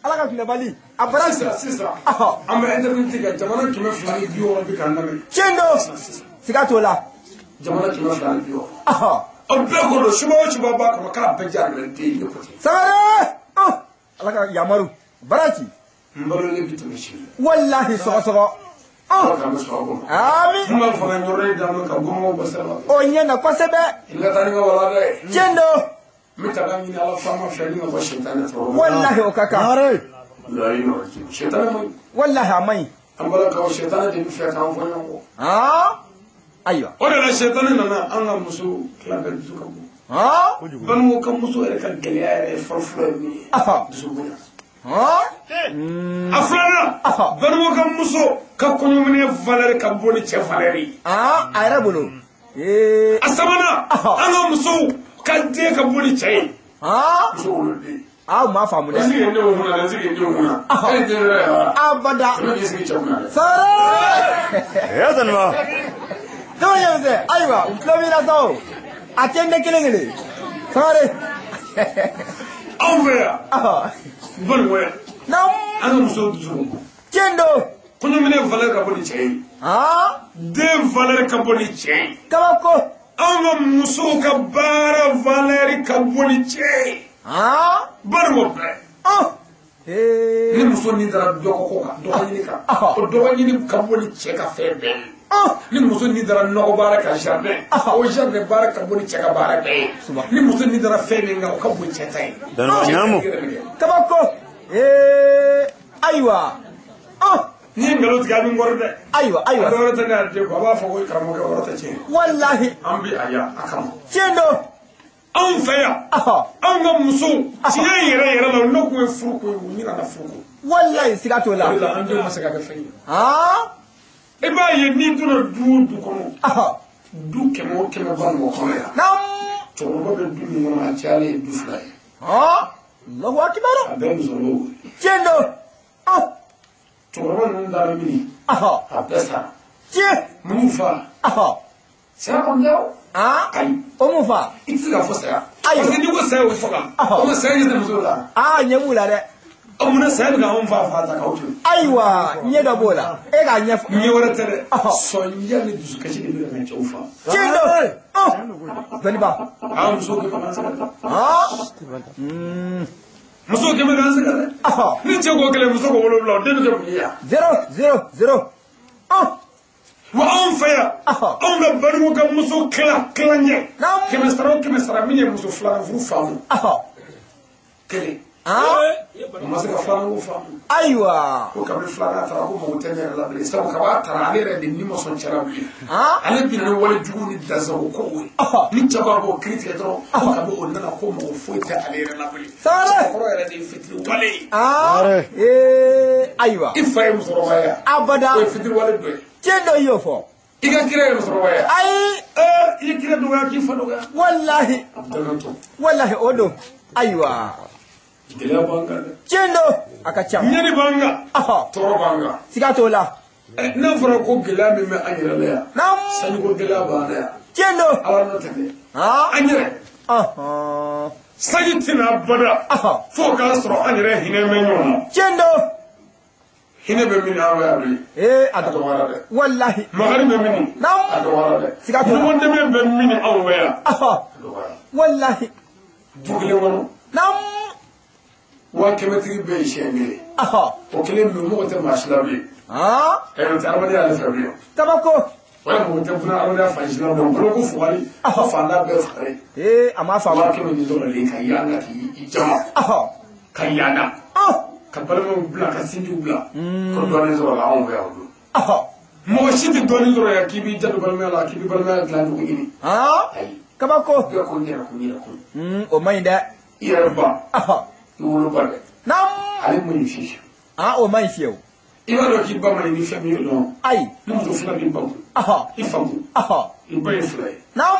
Ala ka kunabali. A bara sisan. An bɛ internet kan jamana 260 bɛ k'an lamɛn. Tiɲɛ don. Siga t'o la. Jamana 260. O bɛɛ kɔnɔ suba o suba b'a kɔnɔ k'a bɛɛ jalen bɛ den ne ko ten. Sabali. Ala ka yamaru. Baraji. N balolen bi tɛmɛ sini. Wallahi sɔgɔsɔgɔ. Ala k'an bɛ sɔrɔ a kɔnɔ. Ami. N b'a fɔ ka ɲɔrɔ d'an ma ka gɔngɔn bɔ sira la. O ɲɛna kosɛbɛ. I ka taa ni ka walanda ye. Tiɲɛ don. N bɛ taga ɲini Ala faama fɛ ni ka bɔ sɛtanɛ tɔɔrɔ ma. Wallahi o ka kan. Sɛtanɛ man ɲi. Wallahi a man ɲi. An balakaw sɛtanɛ de bɛ fɛ k'an fɔ ɲɔgɔn kɔ. Ayiwa. O de la sɛtanɛ nana an ka muso tila bɛɛ dusu ka bon. Balimaw ka muso yɛrɛ ka gɛlɛya yɛrɛ ye fɔlɔ-fɔlɔ ye min ye. Dusu bonya. A filanan balimaw ka muso ka kɔɲɔminɛ valeur ka bon ni cɛ valeur ye. A yɛrɛ bolo. A sabanan an ka musow ka den ka bon ni cɛ ye. Muso woloden. U m'a faamu dɛ. N sigi n denw kunna dɛ n sigi n denw kunna. E ye den wɛrɛ ye wa? Abada. Ne b'i sigi cɛ kunna dɛ. Sare. Tɔgɔ ɲɛmisɛn ayiwa u tulo b'i la sa o. A tɛ n bɛ kelen kelen. Sare. Anw fɛ yan. Balimaya. Naamu. An ka musow dusu. Tiɲɛ don. Kɔɲɔminɛ valeur ka bon ni cɛ ye. Den valeur ka bon ni cɛ ye. Kabako. Anw ka musow ka baara valeur ka bon ni cɛ ye. Balimaw bɛɛ. Ni muso ni dara dɔgɔ ko kan dɔgɔ ɲini kan. O dɔgɔ ɲini ka bon ni cɛ ka fɛn bɛɛ ye. Ni muso ni dara nɔgɔ baara kan jardin. O jardin baara ka bon ni cɛ ka baara bɛɛ ye. Ni muso ni dara fɛn min kan o ka bon cɛ ta ye. Kabako. Ayiwa. N'i ye nkalon tigɛ a bɛ n kɔrɔ dɛ. Ayiwa ayiwa. Dɔ wɛrɛ tɛ ne yɛrɛ den kɔ a b'a fɔ ko karamɔgɔkɛ o yɔrɔ tɛ tiɲɛ ye. Walahi. An bɛ a yan a kama. Tiɲɛ don. Anw fɛ yan. Anw ka musow tiɲɛ yɛrɛ yɛrɛ la n'o kun ye furu ko ye u ɲinɛna furu kɔ. Walahi siga t'o la. O de la an denw ma se ka kɛ fɛn ye. I b'a ye n'i donna du o du kɔnɔ. Du 100 o 100 ba mɔgɔ kɔnɔ yan. Cɛkɔrɔba bɛ du min kɔnɔ a cayalen ye du 2 ye. Allahu akbar. A bɛɛ musokɔrɔbaw ye. Tiɲɛ don. Cɛkɔrɔba ninnu taara min. A bɛɛ sara. Tiɲɛ. Mun y'u fa. Saya kɔni tɛ o. Ayi. O mun fa. I tɛ se k'a fɔ saya. Ayi. Parce que n'i ko saya y'o faga. O ma saya ɲɛ tɛ musow la. Ɲɛ b'u la dɛ. O munna saya bɛ k'anw fa ta k'aw to yen. Ayiwa ɲɛ dɔ b'o la. E k'a ɲɛfɔ. Ɲɛ wɛrɛ tɛ dɛ. Sɔnja ni dusukasi de bɛ ka cɛw fa. Tiɲɛ don. Dɔnniba. Musow kɛmɛ k'an sɛgɛn dɛ. Musow kɛmɛ k'an sɛgɛn dɛ. Ni cɛ ko kelen muso ko 7 o den bɛ kɛ mun ye yan. 0 0 0. Wa anw fɛ yan. Anw ka balimaw ka muso kilancɛ. 100 sara o 100 sara min ye muso filanan furu faamu. Kelen. O ma se ka filanan ko faamu. Ayiwa. Ko kabini filanan taara ko mago tɛ ne yɛrɛ la bilen sabu kab'a taara ale yɛrɛ de ni ma sɔn cɛ la bilen. Ale bɛna ni wale jugu ni dansago kow ye. Ni cɛ ko a b'o kiiri tigɛ dɔrɔn ko kabi o nana ko mago foyi tɛ ale yɛrɛ la bilen. Cɛkɔrɔ yɛrɛ de ye fitiri wale ye. Ayiwa. I fa ye musokɔrɔba ye. Abada. O ye fitiri wale dɔ ye. Tiɲɛ dɔ i y'o fɔ. I ka kira ye musokɔrɔba ye. Ayi. I ye kira dɔgɔya k'i fa dɔgɔya. Walahi. Walahi o don. Ayiwa. Gɛlɛya b'an kan dɛ. Tiɲɛ don. A ka ca. Ɲɛni b'an kan. Tɔɔrɔ b'an kan. Siga t'o la. N'a fɔra ko gɛlɛya min bɛ an yɛrɛ la yan. Sanjiko gɛlɛya b'an na yan. Tiɲɛ don. Ala n'o tɛ dɛ. An yɛrɛ. Sanji tɛna bada. Fo k'a sɔrɔ an yɛrɛ hinɛ bɛ ɲɔgɔn na. Tiɲɛ don. Hinɛ bɛ min an bɛ yan ee a dɔgɔyara dɛ. Walahi. Makari bɛ min. Naam. A dɔgɔyara dɛ. Siga t'o la. Ɲɔgɔn dɛmɛ bɛ min anw fɛ yan. Ahɔ. A dɔgɔyara. Walahi. Du kelen kɔnɔ. Naam. 100 tigi bɛ yen siɲɛ kelen. Ahɔ. O kelen min mɔgɔ tɛ maa si la bilen. Aa. Ɛ o tɛ adamadenya yɛrɛ fɛ bilen. Kabako. O yɛrɛ mɔgɔ tɛ buna adamadenya fan si la bilen. O ko fugari. Ahɔ. Fanda bɛɛ fugari. Ee a ma faamu. 100 ni sɔrɔlen ka yaala k'i jama. Ahɔ. Ka yaala. Ɔn. Ka balimaw bila ka sinjiw bila. Ko dɔɔnin sɔrɔla anw fɛ yan o don. Ahɔ. Mɔgɔ si tɛ dɔɔnin sɔrɔ yan k'i b'i janto balimaya la k'i bɛ balimaya dilan cogo ɲini. Aa. Ayi. Kabako. Bɛɛ ko n yɛrɛ kun n yɛrɛ kun. O man ɲi dɛ. I yɛrɛ ba. Ahɔ. I woloba dɛ. Naam. Ale man ɲi fiyewu. Aa o man ɲi fiyewu. I b'a dɔn k'i ba man ɲi ni fɛn min ye dɔrɔn. Ayi. Ni muso fila b'i ba kun. Ahɔ. I fa kun. Ahɔ. I ba ye fila ye. Naam.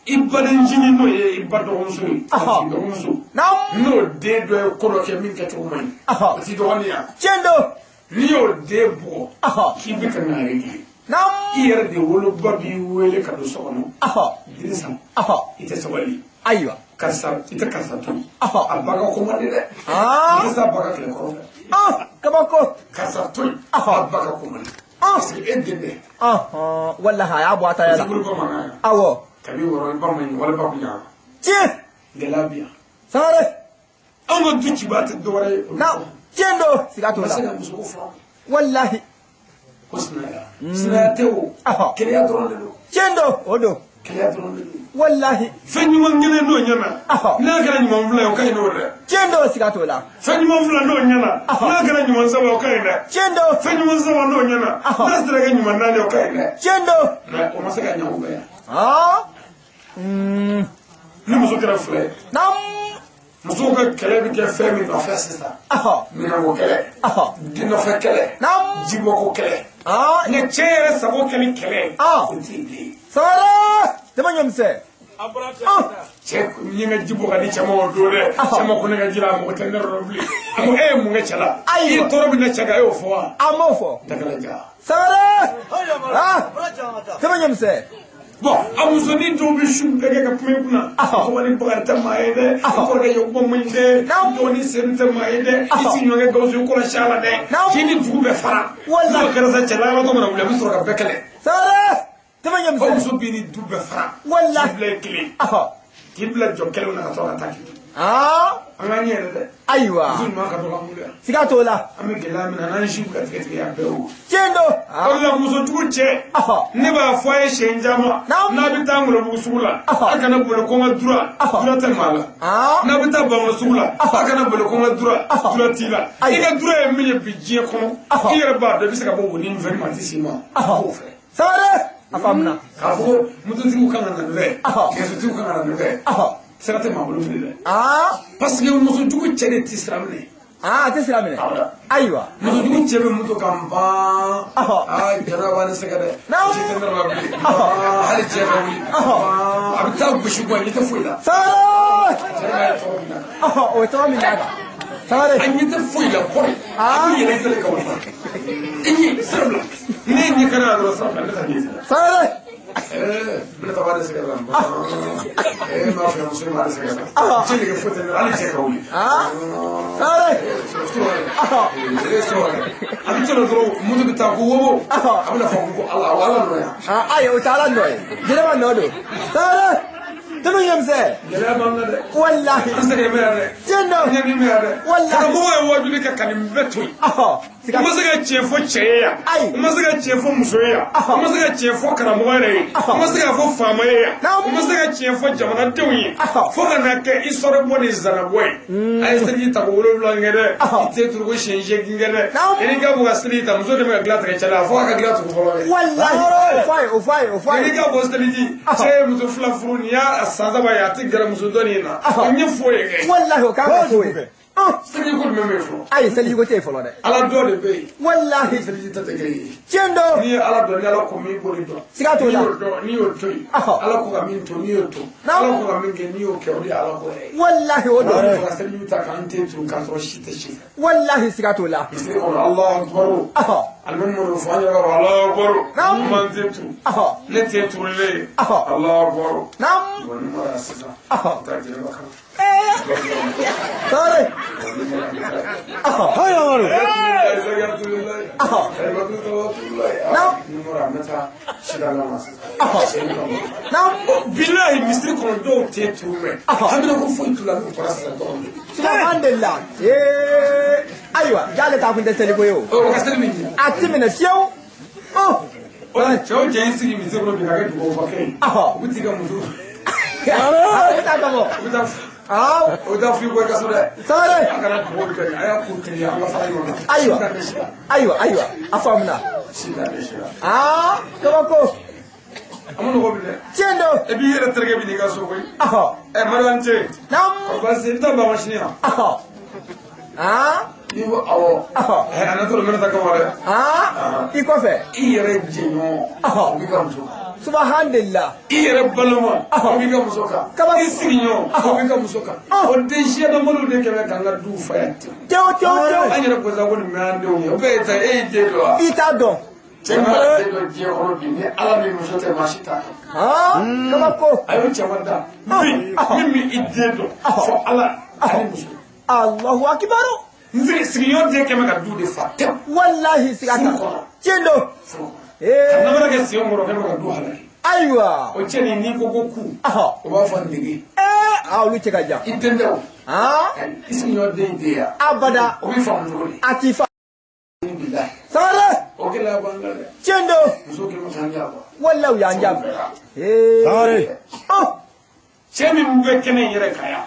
I badencinin n'o ye i ba dɔgɔmuso ye. Ahɔ. I dɔgɔmuso. Naam. N'o den dɔ ye ko dɔ kɛ min kɛcogo man ɲi. Ahɔ. O t'i dɔgɔnin ye wa? Tiɲɛ don. N'i y'o den bugɔ. Ahɔ. K'i bɛ ka n'a régler. Naam. I yɛrɛ de woloba b'i wele ka don so kɔnɔ. Ahɔ. Dirisa. Ahɔ. I tɛ sabali. Ayiwa. Karisa i tɛ karisa to yen. Ahɔ. A ba ka ko man di dɛ. Aa. Dirisa ba ka kɛlɛ kɔrɔ fɛ. Ɔn kabako. Karisa to yen. Ahɔ. A ba ka ko man di. Ɔn. Parce que e den dɛ. Ɔhɔn walahi a y'a bɔ a ta yɛrɛ la. I bolo bamanan ye. Awɔ. Kabi wɔrɔ i ba man ɲi wala ba kun ɲa. Tiɲɛ. Gɛlɛya bi yan. Sangare. Anw ka du cibaa tɛ dɔwɛrɛ ye. Naam. Tiɲɛ don. Siga t'o Ma la. se ka muso ko faamu. Walahi. Ko sinaya. Sinaya tɛ o. Ahɔ. Keleya dɔrɔn de don. Tiɲɛ don. O don. Keleya dɔrɔn de don. Walahi. Fɛn ɲuman kelen n'o ɲɛna. Ahɔ. N'a kɛra ɲuman fila ye o ka ɲi n'o dɛ. Tiɲɛ don siga t'o la. Fɛn ɲuman fila n'o ɲɛna. Ahɔ. N'a kɛra ɲuman saba o ka ɲi dɛ. Tiɲɛ don. Fɛn ɲuman saba n'o ɲɛna. Ahɔ. N'a sera kɛ ɲuman naani o ka ɲi dɛ. Tiɲɛ don. Mais o ma se ka ɲɛ anw fɛ yan. Aa. Ni muso kɛra fila ye. Naam. Musow ka kɛlɛ bɛ kɛ fɛn min nɔfɛ sisan. Ahɔ. Minɛnko kɛlɛ. Ahɔ. Den nɔfɛ kɛlɛ. Naam. Jibɔko kɛlɛ. Aa. Nka cɛ yɛrɛ sago kɛli kɛlɛ ye. Ah. O tɛ yen bilen. Sangare. Jama ɲɔmisɛn. Cɛ n ye n ka ji bɔ ka di cɛ ma o don dɛ. Ahɔ. Cɛ ma ko ne ka ji la a mago tɛ ne yɔrɔ bilen. A ko e ye mun kɛ cɛ la. Ayiwa. I ye tɔɔrɔ min da cɛ kan e y'o fɔ wa. A m'o fɔ. Dakalaja. Sangare. Aa. Jama ɲɔmisɛn. Bon a musonin dɔw bɛ su bɛɛ kɛ ka kuma i kunna. Ahɔ. Kɔkɔli Bakari tɛ maa ye dɛ. Ahɔ. I kɔrɔkɛ Yakuba man ɲi dɛ. Naam. I dɔgɔnin Sedu tɛ maa ye dɛ. I Ahɔ. sigiɲɔgɔnkɛ Gawusu i kɔlɔsi a la dɛ. Naam. K'i ni dugu bɛɛ fara. Walahi. N'o kɛra sa cɛ lagatɔ mana wuli a bɛ sɔrɔ ka bɛɛ kɛlɛ. Sangare. Jama O ɲɔmisɛn. muso b'i ni du bɛɛ fara. Walahi. K'i bila i kelen. Ahɔ. K'i bila jɔ kɛlɛw na ka sɔrɔ ka taa k'i to. Aa. An k'an ɲɛ yɛrɛ dɛ. Ayiwa. Muso ɲuman ka dɔgɔ an bolo yan. Siga t'o la. An bɛ gɛlɛya min na n'an si bɛ ka tigɛ tigɛ yan bɛɛ o. Tiɲɛ don. O la musojugu cɛ. Ahɔ. Ne b'a fɔ a ye siɲɛ caman. Naam. N'a bɛ taa Ŋolobugu sugu la. Ahɔ. A kana boli ko n ka dura. Ahɔ. Dura tɛ maa la. Aa. N'a bɛ taa Bamakɔ sugu la. Ahɔ. A kana boli ko n ka dura. Ahɔ. Dura t'i la. Ayiwa. I ka dura ye min ye bi diɲɛ kɔnɔ. Ahɔ. I yɛrɛ b'a dɔn i bɛ se ka bɔ wo ni fɛn ma a tɛ s'i ma. Ahɔ. K'o fɛ. Sangare. A faamuna. K'a fɔ ko mototigiw kan ka na nin fɛ. Ahɔ. Kɛsotigiw kan ka na nin fɛ. Ahɔ. Sira tɛ maa bolo bilen dɛ. Aa. Parce que musojugu cɛ de tɛ sira minɛ. Aa a tɛ sira minɛ. Awɔ. Ayiwa. Musojugu cɛ bɛ moto kan ban. Ahɔ. Aa jara b'a ni sɛgɛn dɛ. Naam. Ci tɛ ne la bilen. Ahɔ. Aa, hali cɛ ka wuli. Ahɔ. Aa, a bɛ taa gosi bɔ a ɲɛ tɛ foyi la. Sangare. Cɛ b'a ye tɔɔrɔ min na. Ahɔ o ye tɔgɔ min d'a kan. Sangare. A ɲɛ tɛ foyi la kɔrɔ. A bɛ yɛlɛ i fɛnɛ ka wuli. I ɲɛ sira bila. Ne ye ɲɛ kari la dɔrɔn sira bila ne ta ɲɛ sira. Sangare. Ne ta b'a de sɛgɛn la. M'a fɛ muso in b'a de sɛgɛn la. Cɛ nege foyi tɛ ne la hali cɛ ka wuli. Aa. Sangare. A bɛ tɛmɛ dɔrɔn moto bɛ taa ko wobo. A bɛna fɔ ko ala o ala nɔ yan. Aa ayi o tɛ ala nɔ ye. Jɛnɛba nɔ don. Sangare. Jama ɲɔmisɛn. Gɛlɛya b'an kan dɛ. Walahi. An sɛgɛn bɛ yan dɛ. Tiɲɛ don. An ɲɛ min bɛ yan dɛ. Walahi. Karamɔgɔ ye wajuli kɛ ka nin bɛɛ to yen. Ahɔ. Siga U ma se ka tiɲɛ fɔ cɛ ye yan. Ayi. U ma se ka tiɲɛ fɔ muso ye yan. Ahɔ. U ma se ka tiɲɛ fɔ karamɔgɔ yɛrɛ ye. Ahɔ. U ma se ka fɔ faama ye yan. Naam. U ma se ka tiɲɛ fɔ jamanadenw ye. Ahɔ. Fo ka na kɛ histoire bɔ ni zanabɔ ye. A ye seliji ta ko 7 kɛ dɛ. Ahɔ. I tɛ turu ko siɲɛ 8 kɛ dɛ. Naam. I ka bɔ ka seliji ta muso de bɛ ka dilan tigɛ cɛ la fo a ka dilan tugu fɔlɔ dɛ. Walahi. O fɔ a ye o fɔ a ye o fɔ a I ye. ka bɔ seliji Ahɔ. cɛ ye muso fila furu nin y'a san 3 ye a tɛ gɛrɛ muso dɔ nin na. Ahɔ. N ye fo ye kɛ. Walahi o kan ka f'o ye. Seliji ko jumɛn bɛ yen fɔlɔ? Ayi seliji ko tɛ yen fɔlɔ dɛ. Ala dɔ de bɛ yen. Walahi. Seliji ta tɛ kelen ye. Tiɲɛ don. N'i ye ala dɔn ni ala ko min b'o de dɔn. Siga t'o la. N'i y'o dɔn n'i y'o to yen. Ahɔ. Ala ko ka min to n'i y'o to. Naam. Ala ko ka min kɛ n'i y'o kɛ o de ye ala ko yɛrɛ ye. Walahi o don. Ala ko ka seliji ta k'an ten turu k'a sɔrɔ si tɛ si fɛ. Walahi siga t'o la. Misiri kɔnɔ Alahu akibaru. Ahɔ. Alimami minnu fɔ an yɛrɛ b'a fɔ Alahu akibaru. Naam. N b'an ten turu. Ahɔ. Ne ten turulen ye. Ahɔ. Alahu akibaru. Naam. Bon ni mara sisan. Ahɔ. Taa jɛnɛba kan. Sangare. Ahɔ. Hay Amaru. Bilahi misiri kɔnɔ dɔw tɛ turu mɛn. Hamina ko foyi t'u la n'u bɔra sisan dɔrɔn. Subhanallah. Ayiwa jale ta kun tɛ seli ko ye o. O ka seli min ɲɛ. A ti minɛ fiyewu. O cɛ o cɛ y'i sigi misiri kɔnɔ bi ka kɛ dugawubakɛ ye. U bɛ t'i ka muso. A bɛ taa ka bɔ. U bɛ taa. O taa f'i bɔ i ka so dɛ. Sangare. A kana dugawu kɛ a y'a k'u teliya an ka fara ɲɔgɔn kan. Ayiwa ayiwa ayiwa a faamuna. Aa kabako. A ma nɔgɔ bi dɛ. Tiɲɛ don. E b'i yɛrɛ terikɛ bi n'i ka so koyi. Ɛ Mariam cɛ. Naamu. Kɔrɔ baasi i bɛ taa Bama sini yan. Aa. N'i ko awɔ. Ɛ a natɔ don n bɛna taa kama dɛ. Aa i kɔfɛ. I yɛrɛ jɛɲɔgɔn. O b'i ka muso kan. Subhanallah. I yɛrɛ balima. O b'i ka muso kan. I sigiɲɔgɔn. O b'i ka muso kan. O den siyadamaliw de kɛmɛ k'an ka duw fa yan ten. Tewu tewu tewu. An yɛrɛ ko sa ko nin bɛ an denw ye. O bɛɛ ye ta e y'i den dɔn wa? I t'a dɔn. Cɛ ma den dɔn diɲɛ kɔnɔ bi ni Ala ni muso tɛ maa si t'a dɔn. Kabako. A y'o cɛman da. Min bɛ i den dɔn fɔ Ala ani muso. Allahu akibaru. N sigiɲɔgɔn den kɛmɛ ka du de fa tewu. Walahi siga t'a la. Tiɲɛ don. Furu kɔnɔ. Ka namara kɛ sen kɔrɔ kɛmɛ ka du halaki. Ayiwa. O cɛ nin n'i ko ko ku. O b'a fɔ nege. Aa olu cɛ ka jan. I den tɛ o. I sigiɲɔgɔn den den ya. Abada. O b'i faamu cogo di? A t'i fa. Bilahi. Sangare. O gɛlɛya b'an kan dɛ. Tiɲɛ don. Muso kɛmɛ k'an janfa. Walahi u y'an janfa. Sangare. Cɛ min bɛ kɛnɛ in yɛrɛ kan yan.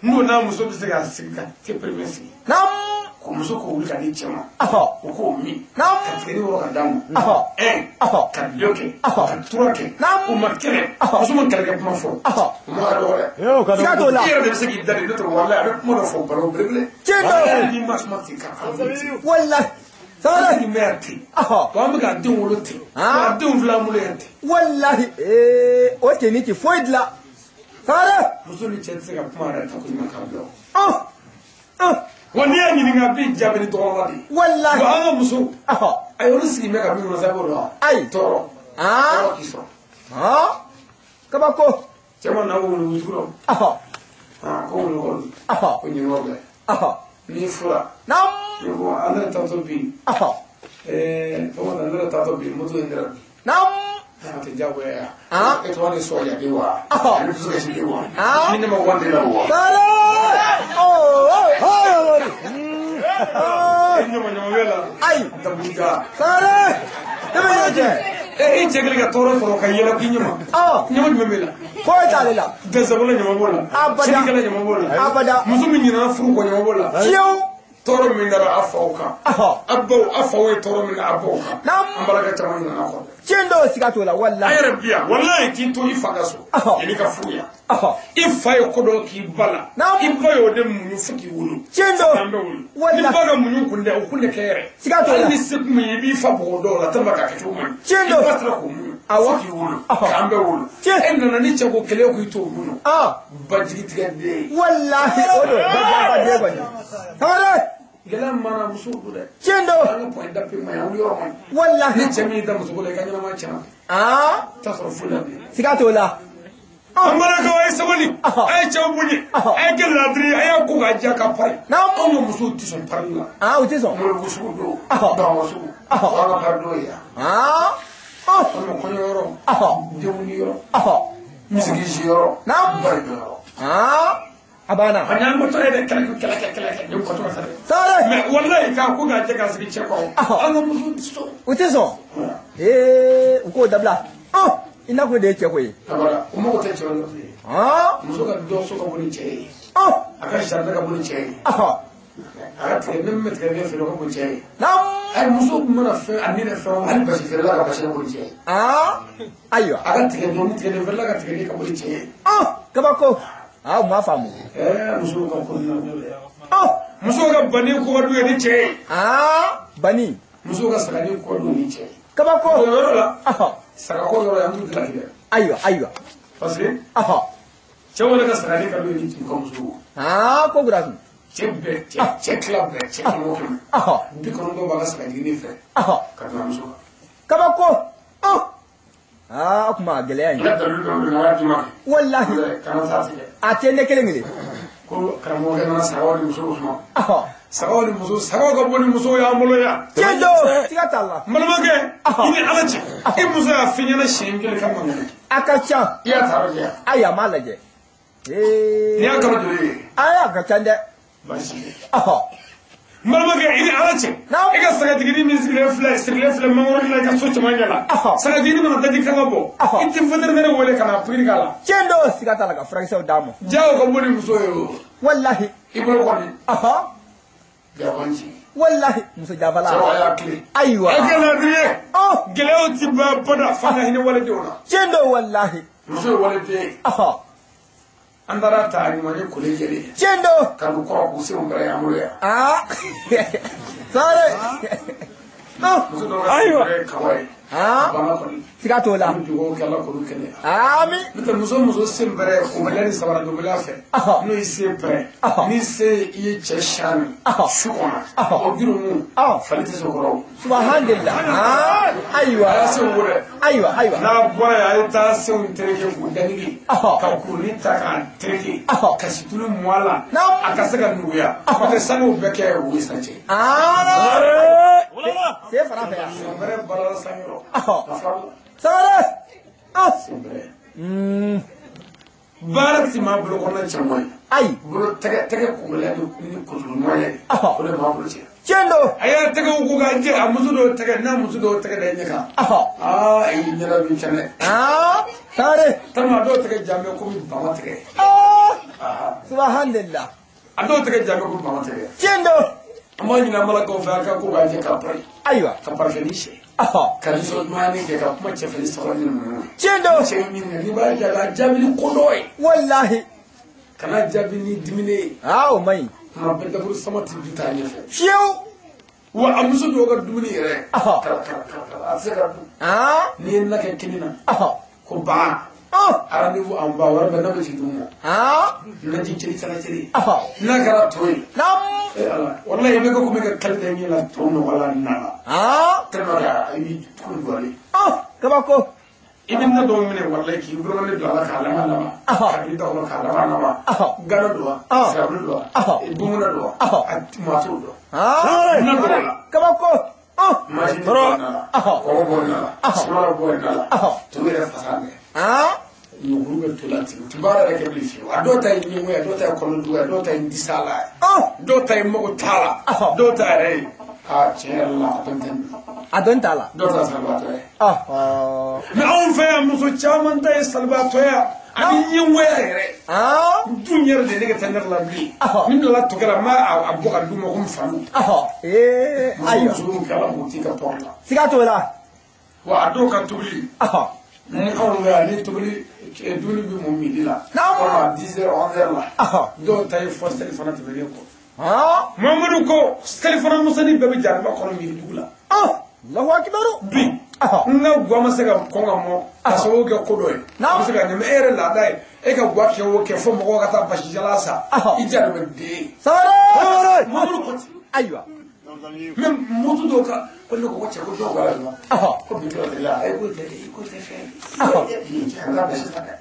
N'o n'a muso bɛ se ka sigi ka te pereme sigi. Naamu. Ko muso k'o wuli ka di cɛ ma. O k'o min. Naamu. Ka tigɛli wɔrɔ ka d'a ma. Un. Ka deux kɛ. Ka trois kɛ. Naamu. O ma kɛlɛ. Muso ma kɛlɛ kɛ kuma fɔ. O ma ka dɔgɔ dɛ. Siga t'o la. I yɛrɛ de bɛ se k'i da de n'o tɛ walahi a bɛ kuma dɔ fɔ baro belebele. Tiɲɛ don. N'i ma suma ten ka Walahi. Sangare. An bɛ yan ten. Wa an bɛ k'an denw wolo ten. K'an denw filɛ an bolo yan ten. Walahi. O tenni ti foyi dilan. Sangare. Muso ni cɛ tɛ se ka kuma yɛrɛ ta ko ɲuman k'a bila o. Wa n'i y'a ɲininka a b'i jaabi ni dɔgɔnɔ de ye. Walahi. Wa an ka muso. Ayi olu sigi bɛ ka min kɔnɔ sa i b'o dɔn wa? Ayi. Tɔɔrɔ. Tɔɔrɔ k'i sɔrɔ. Kabako. Cɛ ma na ko wulu sugu dɔ. Ko wulu kɔni. Ko ɲinɛ bɛɛ. N'i fura. Naamu. N'i ko an yɛrɛ taatɔ bi. Tɔgɔ na ne yɛrɛ taatɔ bi moto in yɛrɛ bi. Naamu. A tɛ diyagoya yan. E tɔgɔ ni sɔrɔ de wa? Ani dusu kasi de wa? Ni ne ma wari de la wa? Sangare. E ɲama ɲama bɛ la. Ayi. Dabuja. Sangare. Ne bɛ ɲɔgɔn cɛ. E cɛ kelen ka tɔɔrɔ sɔrɔ ka yɛlɛ k'i ɲama. Ɲama jumɛn b'e la? Foyi t'ale la. Dɛsɛbolo ɲama b'o la. Abada. Selikɛla ɲama b'o la. Abada. Muso min ɲinɛna furu kɔ ɲama b'o la. Fiyewu. Tɔɔrɔ min dara a faw kan. A baw a faw ye tɔɔrɔ min da a baw kan. Naamu. An balaka caman ɲinɛna kɔ. Tiɲɛ don siga t'o la walahi. An yɛrɛ bi yan walahi k'i to i fa ka so. Yanni ka furu yan. I fa ye ko dɔ k'i ba la. Naamu. I ba y'o de muɲu fo k'i wolo. Tiɲɛ don. An bɛ wolo. Walahi. Ni ba ka muɲu kun tɛ o kun tɛ kɛ yɛrɛ. Siga t'o la. Hali ni se kun ye i b'i fa bugɔ dɔw la tellement k'a kɛ cogo man ɲi. Tiɲɛ don. I ba sera k'o muɲu. Awɔ. Fo k'i wolo. K'an bɛɛ wolo. Tiɲɛ. E nana ni cɛ ko kɛlɛ ko i t'o muɲu. Bajigi tigɛ den. Walahi o don. Ba den kɔni. Sangare. Gɛlɛya min b'an na musow don dɛ. Tiɲɛ don. An ka point d'appui ma ɲi an wuli yɔrɔ man ɲi. Walahi. Ni cɛ min y'i da muso ko la i ka ɲɛnamaya tiɲɛna. T'a sɔrɔ foyi la bilen. Siga t'o la. An balakaw a ye sabali. A ye cɛw bonya. A ye kɛ ladiri ye a y'a ko k'a diya ka pari. Naamu. Anw ka musow tɛ sɔn parili la. U tɛ sɔn. Moribugu sugu don. Bamakɔ sugu. An ka pari don ye yan. Walima kɔɲɔ yɔrɔ. Denkundi yɔrɔ. Misigi si yɔrɔ. Naamu. Bari yɔrɔ. A banna. A ɲan bɔtɔ ye dɛ kɛlɛ kɛ kɛlɛ kɛ ni kɔtɔ ka dɛ. Sangare. Mais walahi k'a ko k'a jɛ k'a sigi cɛ kɔrɔ. An ka musow tɛ sɔn. U tɛ sɔn. U k'o dabila. I n'a ko de ye cɛ ko ye. Abada o mago tɛ cɛ la bilen. Muso ka dɔ so ka bon ni cɛ ye. A ka jardin ka bon ni cɛ ye. A ka tigɛ min bɛ tigɛ min feere o ka bon ni cɛ ye. Naamu. Ayi muso mana fɛn a ni yɛrɛ fɛn hali basi feerela ka basi ka bon ni cɛ ye. Ayiwa. A ka tigɛ ni tigɛ feerela ka tigɛ ka bon ni cɛ ye. Kabako. U m'a faamu. Musow ka ko ninnu dɛ. Musow ka banni ko ka d'u ye ni cɛ ye. Banni. Musow ka sagani ko ka d'u ni cɛ ye. Kabako. O yɔrɔ la. Sagako yɔrɔ ye an t'u dilan dɛ. Ayiwa ayiwa. Parce que. Cɛw yɛrɛ ka sagani ka d'u ye ni u ka musow. Ko kura kun. Cɛ bɛɛ cɛ tila bɛɛ cɛ kɛmɛ o kɛmɛ. 90 b'a ka sagajigini fɛ. Ka tɛmɛ muso kan. Kabako. O kuma gɛlɛya in. N ka dalilu dɔ bɛ yen n'a d'i ma. Walahi. Kana taa tigɛ. A tɛ ne kelen kelen. Ko karamɔgɔkɛ nana sagaw di musow ma. Sagaw ni muso sagaw ka bɔ ni muso y'an bolo yan. Tiɲɛ don siga t'a la. N balimakɛ i ni Ala cɛ i muso y'a f'i ɲɛna siɲɛ kelen ka mankan. A ka ca. I y'a ta yɔrɔ jɛ. Ayi a m'a lajɛ. N'i y'a kalo joli ye. Ayi a ka ca dɛ. Baasi tɛ. N balimakɛ i ni Ala cɛ. E ka sagatigini min sigilen filɛ sirilen filɛ mangoro la i ka so cɛmancɛ la. Sagatigini mana daji kan ka bɔ. I tɛ vétérinaire wele ka na pikiri k'a la. Tiɲɛ don siga t'a la ka furakisɛw d'a ma. Jago ka bɔ ni muso ye o. Walahi. I bolo kɔni. Jabanci. Walahi muso jabala. Sɔrɔ a y'a tile. Ayiwa. A kɛ ladiri ye. Gɛlɛyaw ti ban bada f'a ka hinɛ walidenw na. Tiɲɛ don walahi. Muso ye waliden ye. An taara ta a ɲuman ye kole jɛlen. Tiɲɛ don. Ka n'u kɔrɔ k'u senw bɛrɛ an bolo yan. Sare. Muso dɔw ka sen bɛrɛ ye kaba ye. Bana kɔni. Siga t'o la. An bɛ dugawu kɛ Ala k'olu kɛnɛya. Ami. N'o tɛ muso sen bɛrɛ kunbɛlɛ ni sabaradonbaliya fɛ. N'o y'i sen pɛrɛn. N'i se i ye cɛ siyan su kɔnɔ. O jurumu. Fali tɛ se o kɔrɔ o. Subahanallah. Ayiwa. A y'a senw ko dɛ. Ayiwa ayiwa. N'a bɔra yen a ye taa senw tereke k'u danigi. Ka kurunin ta k'a tereke. Ka situlu mɔ a la. A ka se ka nuguya. N'o tɛ sanu bɛɛ kɛ o ye sisan cɛ. Se fara fɛ yan. Sen bɛrɛ balala sanyɔrɔ. Sangare. Sen bɛrɛ. Baara ti maa bolo kɔnɔna cɛman ye. Ayi. Bolo tɛgɛ kunbɛlɛ ni kuruɲuman ye. O de b'a bolo cɛ. Tiɲɛ don. A y'a tɛgɛw ko k'a jɛ a muso dɔw tɛgɛ n'a muso dɔw tɛgɛ da i ɲɛ kan. Aa i ɲɛda b'i cɛn dɛ. Sangare. Tama a dɔw tɛgɛ jan bɛ komi bama tɛgɛ. Subahanallah. A dɔw tɛgɛ jan bɛ komi bama tɛgɛ. Tiɲɛ don. An b'a ɲini an balakaw fɛ a ka ko k'a jɛ k'a pari. Ayiwa. Ka parifɛni sɛ. Ka nisɔndiya kɛ ka kuma cɛfɛ ni sabali ni muɲu. Tiɲɛ don. Cɛ ɲininka n'i b'a jaabi a jaabi ni ko dɔ ye. Walahi. Kana jaabi ni dimine ye. O man ɲi. Kuma bɛɛ daburu sama ti du t'a ɲɛfɛ. Fiyewu. Wa a muso dɔw ka dumuni yɛrɛ. Kara kara kara a tɛ se ka dun. N'i ye na kɛ kini na. Ko ba. Rendez-vous en bas wari bɛ n'a bɛ jigin dugu ma. Naji ceri cari ceri. N'a kɛra to ye. Walahi i bɛ kɛ komi ka kali da ɲɛ la to nɔgɔ la na la. Tellement que i b'i tugu duwalen. Kabako. I bɛ na dɔw minɛ walahi k'i bolokɔni don a la k'a laban laban. K'a bila da kɔnɔ k'a laban laban. Gana don wa. Sirabulu don wa. Dumuna don wa. A maa t'o dɔn. Na dɔw la. Kabako. Mansin bɔ na la. Kɔgɔ bɔ na la. Sumala bɔ na la. To yɛrɛ fasa bɛɛ. Ɲɔgulu bɛ to la ten ti baara yɛrɛ kɛ bilen fiyewu a dɔw ta ye ɲɛngoya ye a dɔw ta ye kɔnɔjuguya ye a dɔw ta ye disala ye dɔw ta ye mago t'a la dɔw ta yɛrɛ ye aa tiɲɛ yɛrɛ la a dɔn tɛ a dɔn t'a la dɔw ta ye salibaatɔ ye mɛ anw fɛ yan muso caman ta ye salibaatɔ ye ani ɲɛngoya yɛrɛ dun yɛrɛ de ne ka taa ne la bilen ni nana tɔ kɛra n b'a bɔ ka d'u ma komi fanu ayiwa muso muso kɛra mɔgɔ t'i ka tɔɔrɔ la siga t'o la wa a dɔw ka tobili ni anw fɛ yan ni tobili dumuni bɛ mɔ midi la walima 10h 11h la dɔw ta ye fɔ selifana tɛmɛnen kɔ Mamadu ko selifana misɛnnin bɛɛ bɛ jariba kɔnɔ midi dugu la. Allahu akibaru. Bi n ka guwa ma se ka kɔn ka mɔ ka sababu kɛ ko dɔ ye a bɛ se ka ɲɛ mɛ e yɛrɛ laada ye e ka guwa kɛ o kɛ fo mɔgɔw ka taa basijala san i jaabi bɛ den. Sangare. Mamadu ko ten. Ayiwa. Mɛ moto dɔw ka ko ne ko ko cɛ ko dɔw b'a la ko bi dɔw de la e ko tɛ ko tɛ fɛn ye an ka basi ta dɛ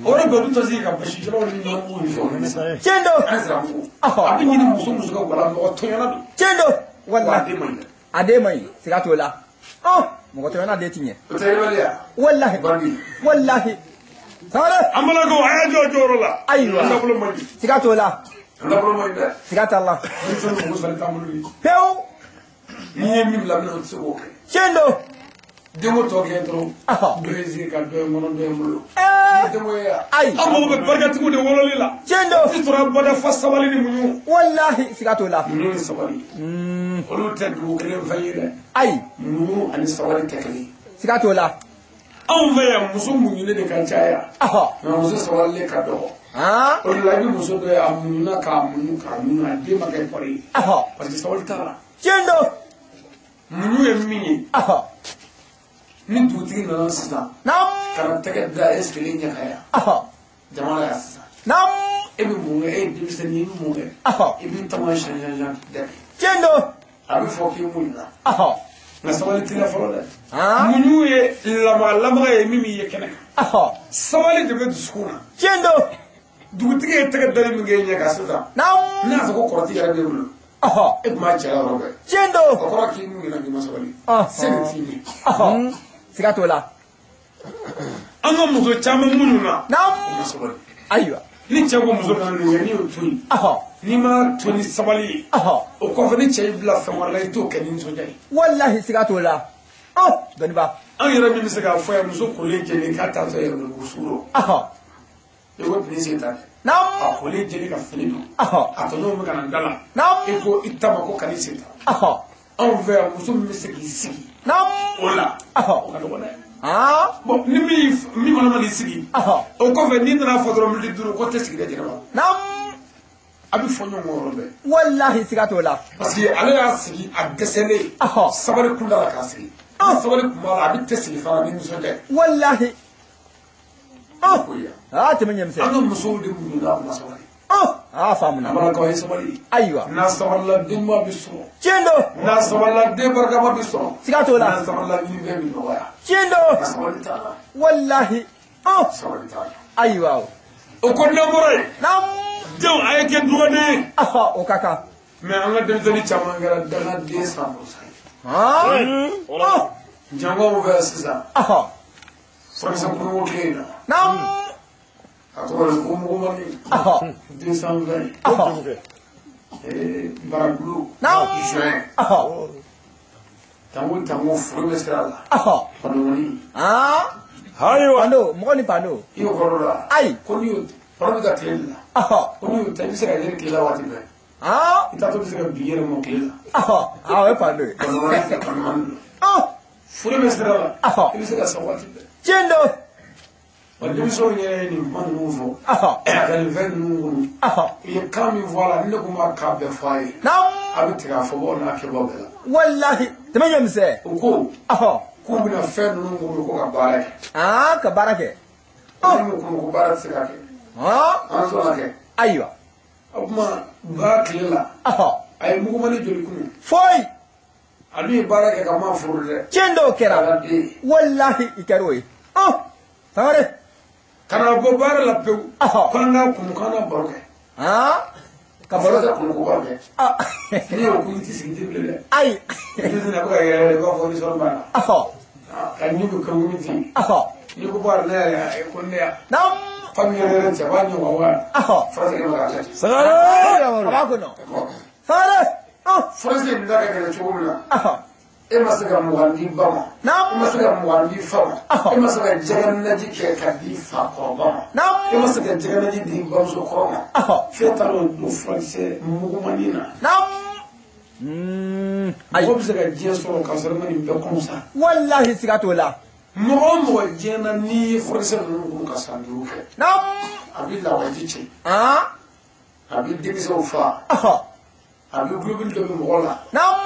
o de bɛ du tɔ sigi ka basi jalaw ni ɲɔgɔn ni fɛnw Tiɲɛ don. an sera mugu a bɛ ɲini muso ka wala mɔgɔ tɔɲɔna don. Tiɲɛ don. Wa a Walahi. den man ɲi dɛ. A den man ɲi siga t'o la. Mɔgɔ tɔɲɔna den ti ɲɛ. O tɛ yɛlɛbaliya. Walahi. Bandi. Walahi. Sangare. An balakaw a y'a jɔ a jɔyɔrɔ la. Ayiwa. An taabolo man ɲi. Siga t'o la. An taabolo man ɲi dɛ. Siga t'a la. Denmisɛnnin mago sali t'an bolo bi. Pewu. N'i ye min bila min na o tɛ se k'o kɛ. Tiɲɛ don. Denko tɔ kɛ dɔrɔn. Dɔ ye zi ka dɔ ye ŋɔnɔ dɔ ye bolo. Denko ye yan. Ayi. An mago bɛ barikatigiw de wololi la. Tiɲɛ don. Ti sɔrɔ abada fa sabali ni muɲu. Walahi siga t'o la. Muɲu ni sabali. Olu tɛ dugu kelen fɛn ye dɛ. Ayi. Muɲu ani sabali tɛ kelen ye. Siga t'o la. Anw fɛ yan muso muɲunen de ka caya. Nka muso sabalilen ka dɔgɔ. O de la i bɛ muso dɔ ye a muɲuna k'a muɲu k'a muɲu a den ma kɛ kɔri ye. Parce que sabali t'a la. Tiɲɛ don. Muɲu ye min ye. Ni dugutigi nana sisan. Ka na tɛgɛ da e sigilen ɲɛ kan yan. Jama la yan sisan. E bɛ mun kɛ? E ye denmisɛnnin ye i bɛ mun kɛ? I b'i tama siyan siyan siyan dɛ. Tiɲɛ don. A bɛ fɔ k'i muɲuna. Nka sabali t'i la fɔlɔ dɛ. Muɲu ye lamaga lamaga ye min b'i ye kɛnɛ kan. Sabali de bɛ dusukun na. Tiɲɛ don. Dugutigi ye tɛgɛ dali min kɛ e ɲɛ kan sisan. N'a fɔ ko kɔrɔti yɛrɛ b'e bolo. E tun b'a cɛ la yɔrɔ bɛɛ. Tiɲɛ don. O kɔrɔ k'i mun ɲɛna k'i ma sabali. Se de t'i ɲɛ. Siga t'o la. An ka muso caman minnu na. O ma sabali. Ayiwa. Ni cɛ ko muso kana nin kɛ n'i y'o to yen. N'i ma to ni sabali ye. O kɔfɛ ni cɛ y'i bila fɛn wɛrɛ la i t'o kɛ ni nisɔndiya ye. Walahi siga t'o la. Dɔnniba. An yɛrɛ min bɛ se k'a fɔ yan muso kolen jɛlen k'a taatɔ yɛrɛ dugu su rɔ. I ko fini sen ta dɛ. A kolen jɛlen ka fini don. A tɔɲɔgɔnw bɛ ka na da la. I ko i ta ma ko kan'i sen ta. Anw fɛ yan muso min bɛ se k'i sigi. O la. O ka dɔgɔ dɛ. Bon ni min fana ma n'i sigi. O kɔfɛ n'i nana fɔ dɔrɔn miniti 5 ko tɛ sigi dɛ jɛnɛba. A bɛ fɔ ɲɔgɔn kɔ yɔrɔ bɛɛ. Walahi siga t'o la. Parce que ale y'a sigi a dɛsɛlen. Sabali kun da la k'a sigi. Sabali kun b'a la a bɛ tɛ sigi fana ni nisɔndiya ye. Walahi. Tɛmɛ ɲɛmisɛn. An ka musow de muɲuna u ma sabali. Faamuna. An balakaw ye sabali. Ayiwa. N'a sabalila denba bɛ sɔrɔ. Tiɲɛ don. N'a sabalila den barikama bɛ sɔrɔ. Siga t'o la. N'a sabalila ɲinifɛn bɛ nɔgɔya. Tiɲɛ don. Sabali t'a la. Walahi. Sabali t'a la. Ayiwa. O ko n'an bɔra yen. Denw a ye kɛ dugaden ye. O ka kan. Mais an ka denmisɛnnin caman kɛra dangaden san o san. Jangow bɛ sisan. Furakisɛ kunuko kelen in na. A tɔgɔ de ko mugumani. 220. Barabulu. Juin. Tango tango foro bɛ sira la. Pandomani. Ayiwa. Pando mɔgɔ ni pando. I y'o kɔrɔ la. Ayi. Ko n'i y'o pando bɛ ka tile de la. Ko n'i y'o ta i bɛ se ka yɛlɛ tile la waati bɛɛ. I taatɔ bɛ se ka bin i yɛrɛ ma tile la. O ye pando ye. Pandomani pandomani don. Foro bɛ sira la. I bɛ se ka sa waati bɛɛ. Tiɲɛ don. Wa denmisɛnw yɛrɛ ye nin kuma ninnu fɔ. Ka nin fɛn ninnu kɔnɔ. I ye kan min fɔ a la ni ne ko n b'a kan bɛɛ fɔ a ye. A bɛ tigɛ a fɔbaaw n'a kɛbaaw bɛɛ la. Walahi tɛmɛ ɲɛmisɛn. O ko. K'u bɛna fɛn ninnu kɔnɔ ko ka baara kɛ. Ka baara kɛ. Minnu kɔnɔ ko baara tɛ se ka kɛ. An sɔnna kɛ. Ayiwa. O tuma ba tile la. A ye mugumani joli kunu. Foyi. A dun ye baara kɛ ka maa furu dɛ. Tiɲɛ dɔw kɛra. Walahi i kɛra o ye. Sangare. Kana bɔ baara la pewu. K'an ka kun k'an ka baro kɛ. Ka baro kɛ kun ko baro kɛ. N'i y'o kun i tɛ sigi ten bilen dɛ. Ayi. I tɛ sigi a bɛ ka yɛlɛ yɛlɛ i b'a fɔ ni sɔrɔ b'a la. Ka ɲi bɛ kɛ mun ten. N'i ko baara ne yɛrɛ ko ne ya. Fami yɛrɛ yɛrɛ cɛ b'a ɲɔgɔn wa. Furakɛ ma k'a kɛ. Sangare. A b'a kɔnɔ. Sangare. Furakɛ nin da ka gɛlɛn cogo min na. E ma se ka 20 di ba ma. E ma se ka 20 di fa ma. E ma se ka jɛgɛ naji kɛ ka di fa kɔrɔba ma. E ma se ka jɛgɛ naji di bamuso kɔrɔ ma. F'e taara o don furakisɛ mugumani na. Mɔgɔ bɛ se ka diɲɛ sɔrɔ k'a sɔrɔ i ma nin bɛɛ kɔnɔ sa. Walahi siga t'o la. Mɔgɔ o mɔgɔ diɲɛ na n'i ye furakisɛ ninnu kunu ka san 5 kɛ. A b'i lawaji cɛ. A b'i denkisɛw fa. A bɛ gulobili dɔ bɛ mɔgɔ la.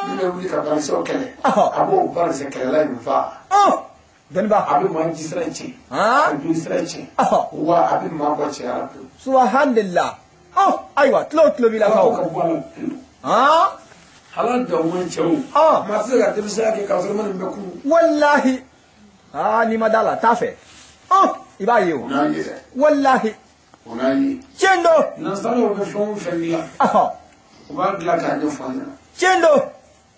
Min bɛ wuli ka banakisɛw kɛlɛ. A b'o banakisɛ kɛlɛla in fa. Dɔnniba. A bɛ maa jisira in tiɲɛ. A bɛ jolisira in tiɲɛ. Wa a bɛ maa bɔ cɛya la pewu. Subahanallah. Ayiwa tulo b'i la sa o. Ka bɔ a la pewu. Ala dan man cɛw. Maa tɛ se ka denmisɛnya kɛ k'a sɔrɔ i ma nin bɛɛ kunu. Walahi. N'i ma da la t'a fɛ. I b'a ye o. O n'a ye dɛ. Walahi. O n'a ye. Tiɲɛ don. Nansaraw bɛ fɛn o fɛn dilan. U b'a dilan k'a ɲɛfɔ an ɲɛna. Tiɲɛ don.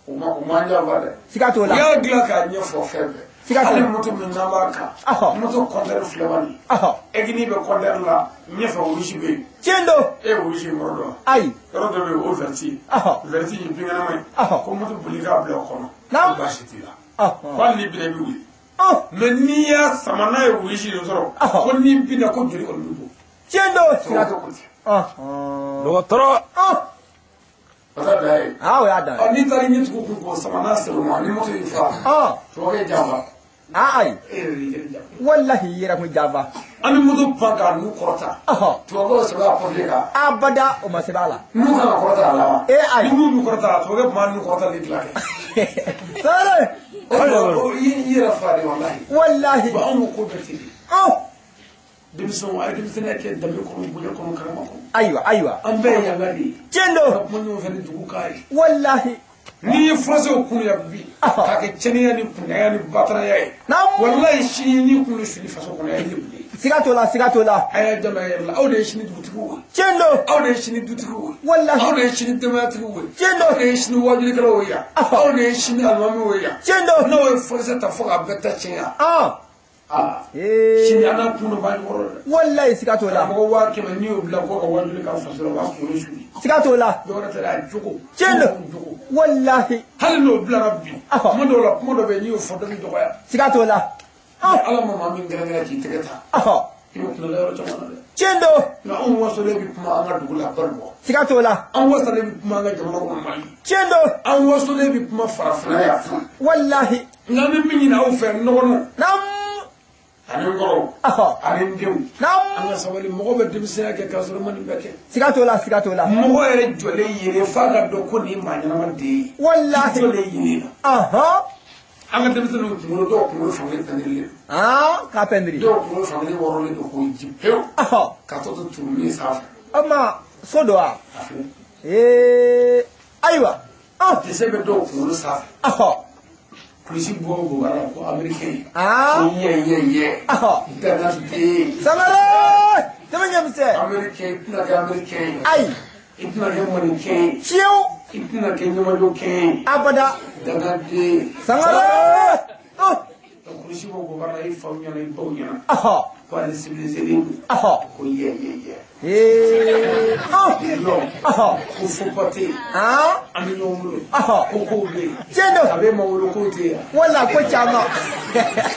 U m'an janfa dɛ. Siga t'o la. U y'a dilan k'a ɲɛfɔ fɛn bɛɛ. Siga t'o la. Hali moto min n'an b'a kan. Moto kɔntɛri filɛ nin ye. Egini bɛ kɔntɛri la ɲɛfɛ rouge bɛ yen. Tiɲɛ don. E ye rouge in kɔrɔ dɔn. Ayi. Yɔrɔ dɔ bɛ yen o vɛriti. Vɛriti ye binkɛnɛma ye. Ko moto boli k'a bila o kɔnɔ. Ko baasi t'i la. Ko hali n'i binna i bɛ wuli. Mais n'i y'a sama n'a ye rouge in sɔrɔ. Ko n'i binna ko joli kɔni bɛ bɔ. Tiɲɛ don. Siga t'o la. Dɔgɔtɔrɔ. O t'a dan ye. O y'a dan ye. N'i taara i ɲɛ tugun kun k'o sama n'a ser'o ma ni moto y'i fa. Tubabukɛ ye janfa. Ayi. E yɛrɛ de y'i yɛrɛ janfa. Walahi i yɛrɛ kun janfa. An bɛ moto pan k'a nun kɔrɔta. Tubabukɛw sɛbɛn a papiye kan. Abada o ma sɛbɛn a la. Nun kan ka kɔrɔta a la wa. Ayi. Ni mun bɛ kɔrɔta a la tubabukɛ tun b'a nun kɔrɔta de dilan kɛ. Sangare. O i yɛrɛ fa de walahi. Walahi. Bon anw ko ko bɛɛ ten de. Denmisɛnw a ye denmisɛnninya kɛ danbe kɔnɔ bonya kɔnɔ karama kɔnɔ. Ayiwa ayiwa. An bɛɛ ye yanga de ye. Tiɲɛ don. Ka kuma ɲɔgɔn fɛ ni dugu k'a ye. Walahi. N'i ye furasɛw kun yan bi. K'a kɛ cɛniya ni kundaya ni bataraya ye. Walahi sini n'i kun ye suni faso kɔnɔ yan i ye mun ye. Siga t'o la, siga t'o la. A y'a janto a yɛrɛ la, aw de ye sini dugutigiw ye. Tiɲɛ don. Aw de ye sini dutigiw ye. Walahi. Aw de ye sini denbayatigiw ye. Tiɲɛ don. Aw de ye sini wajulikɛlaw ye yan. Aw de ye sini alimamiw ye yan. Tiɲɛ don. N'aw ye fɔlisa ta fo k'a bɛɛ ta tiɲɛ yan. Sini an n'a kun dɔ b'an kɔrɔ dɛ. Walahi siga t'o la. Karamɔgɔ 100,000 n'i y'o bila ko ka wajuli k'a faso la, o b'a kunkolo suli. Siga t'o la. Dɔwɛrɛ tɛ dɛ, a jogo. Tiɲɛ don. Walahi. Hali n'o bilara bi. Kuma dɔw la, kuma dɔ bɛ yen n'i y'o fɔ dɔ b'i dɔgɔya. Siga t'o la. Ala ma maa min gɛrɛgɛrɛ k'i tɛgɛ ta. I bɛ kunna yɔrɔ caman na dɛ. Tiɲɛ don. Nka anw wasolen bɛ kuma an ka dugu la Banikɔ. Siga t'o la. Anw wasolen bɛ kuma an ka jamana kɔnɔ Mali. Tiɲɛ don. Anw wasolen bɛ kuma farafinna yan. Walahi. Nka an bɛ min ɲini aw fɛ n dɔgɔninw. Naamu. Ani n kɔrɔw. Ani n denw. Naamu. An ka sabali, mɔgɔ bɛ denmisɛnya kɛ k'a sɔrɔ ma nin bɛɛ kɛ. Siga t'o la, siga t'o la. Mɔgɔ yɛrɛ jɔlen yelen f'a ka dɔn ko nin ye maa ɲɛnama de ye. Walahi. Jɔlen yelen na. An ka denmisɛnninw kunkolo, dɔw kunkolo fankelen pɛntirilen don. K'a pɛntiri. Dɔw kunkolo fankelen wɔrɔlen don k'o ji pewu. Ka tɔ to turunin sanfɛ. O tuma so don wa? A filɛ. Ayiwa. Dɛsɛ bɛ dɔw kunkolo sanfɛ. Kulisi bɔ bobara la ko américain. Ko yɛ yɛ yɛ. Dana den. Sangare. Tɛmɛ ɲɛmisɛn. Américain, i tɛna kɛ américain ye. Ayi. I tɛna kɛ maninkain ye. Fiyewu. I tɛna kɛ ɲamajɔkɛ ye. Abada. Dana den. Sangare. Kulisi bɔ bobara la i faw ɲɛna i baw ɲɛna. Ko ale civilisé don. Ko yɛ yɛ yɛ. Ko faux pas tɛ yen. An bɛ ɲɔgɔn bolo. Ko kow bɛ yen. Tiɲɛ don. A bɛ ma wolo kow tɛ yen. Wala ko caman.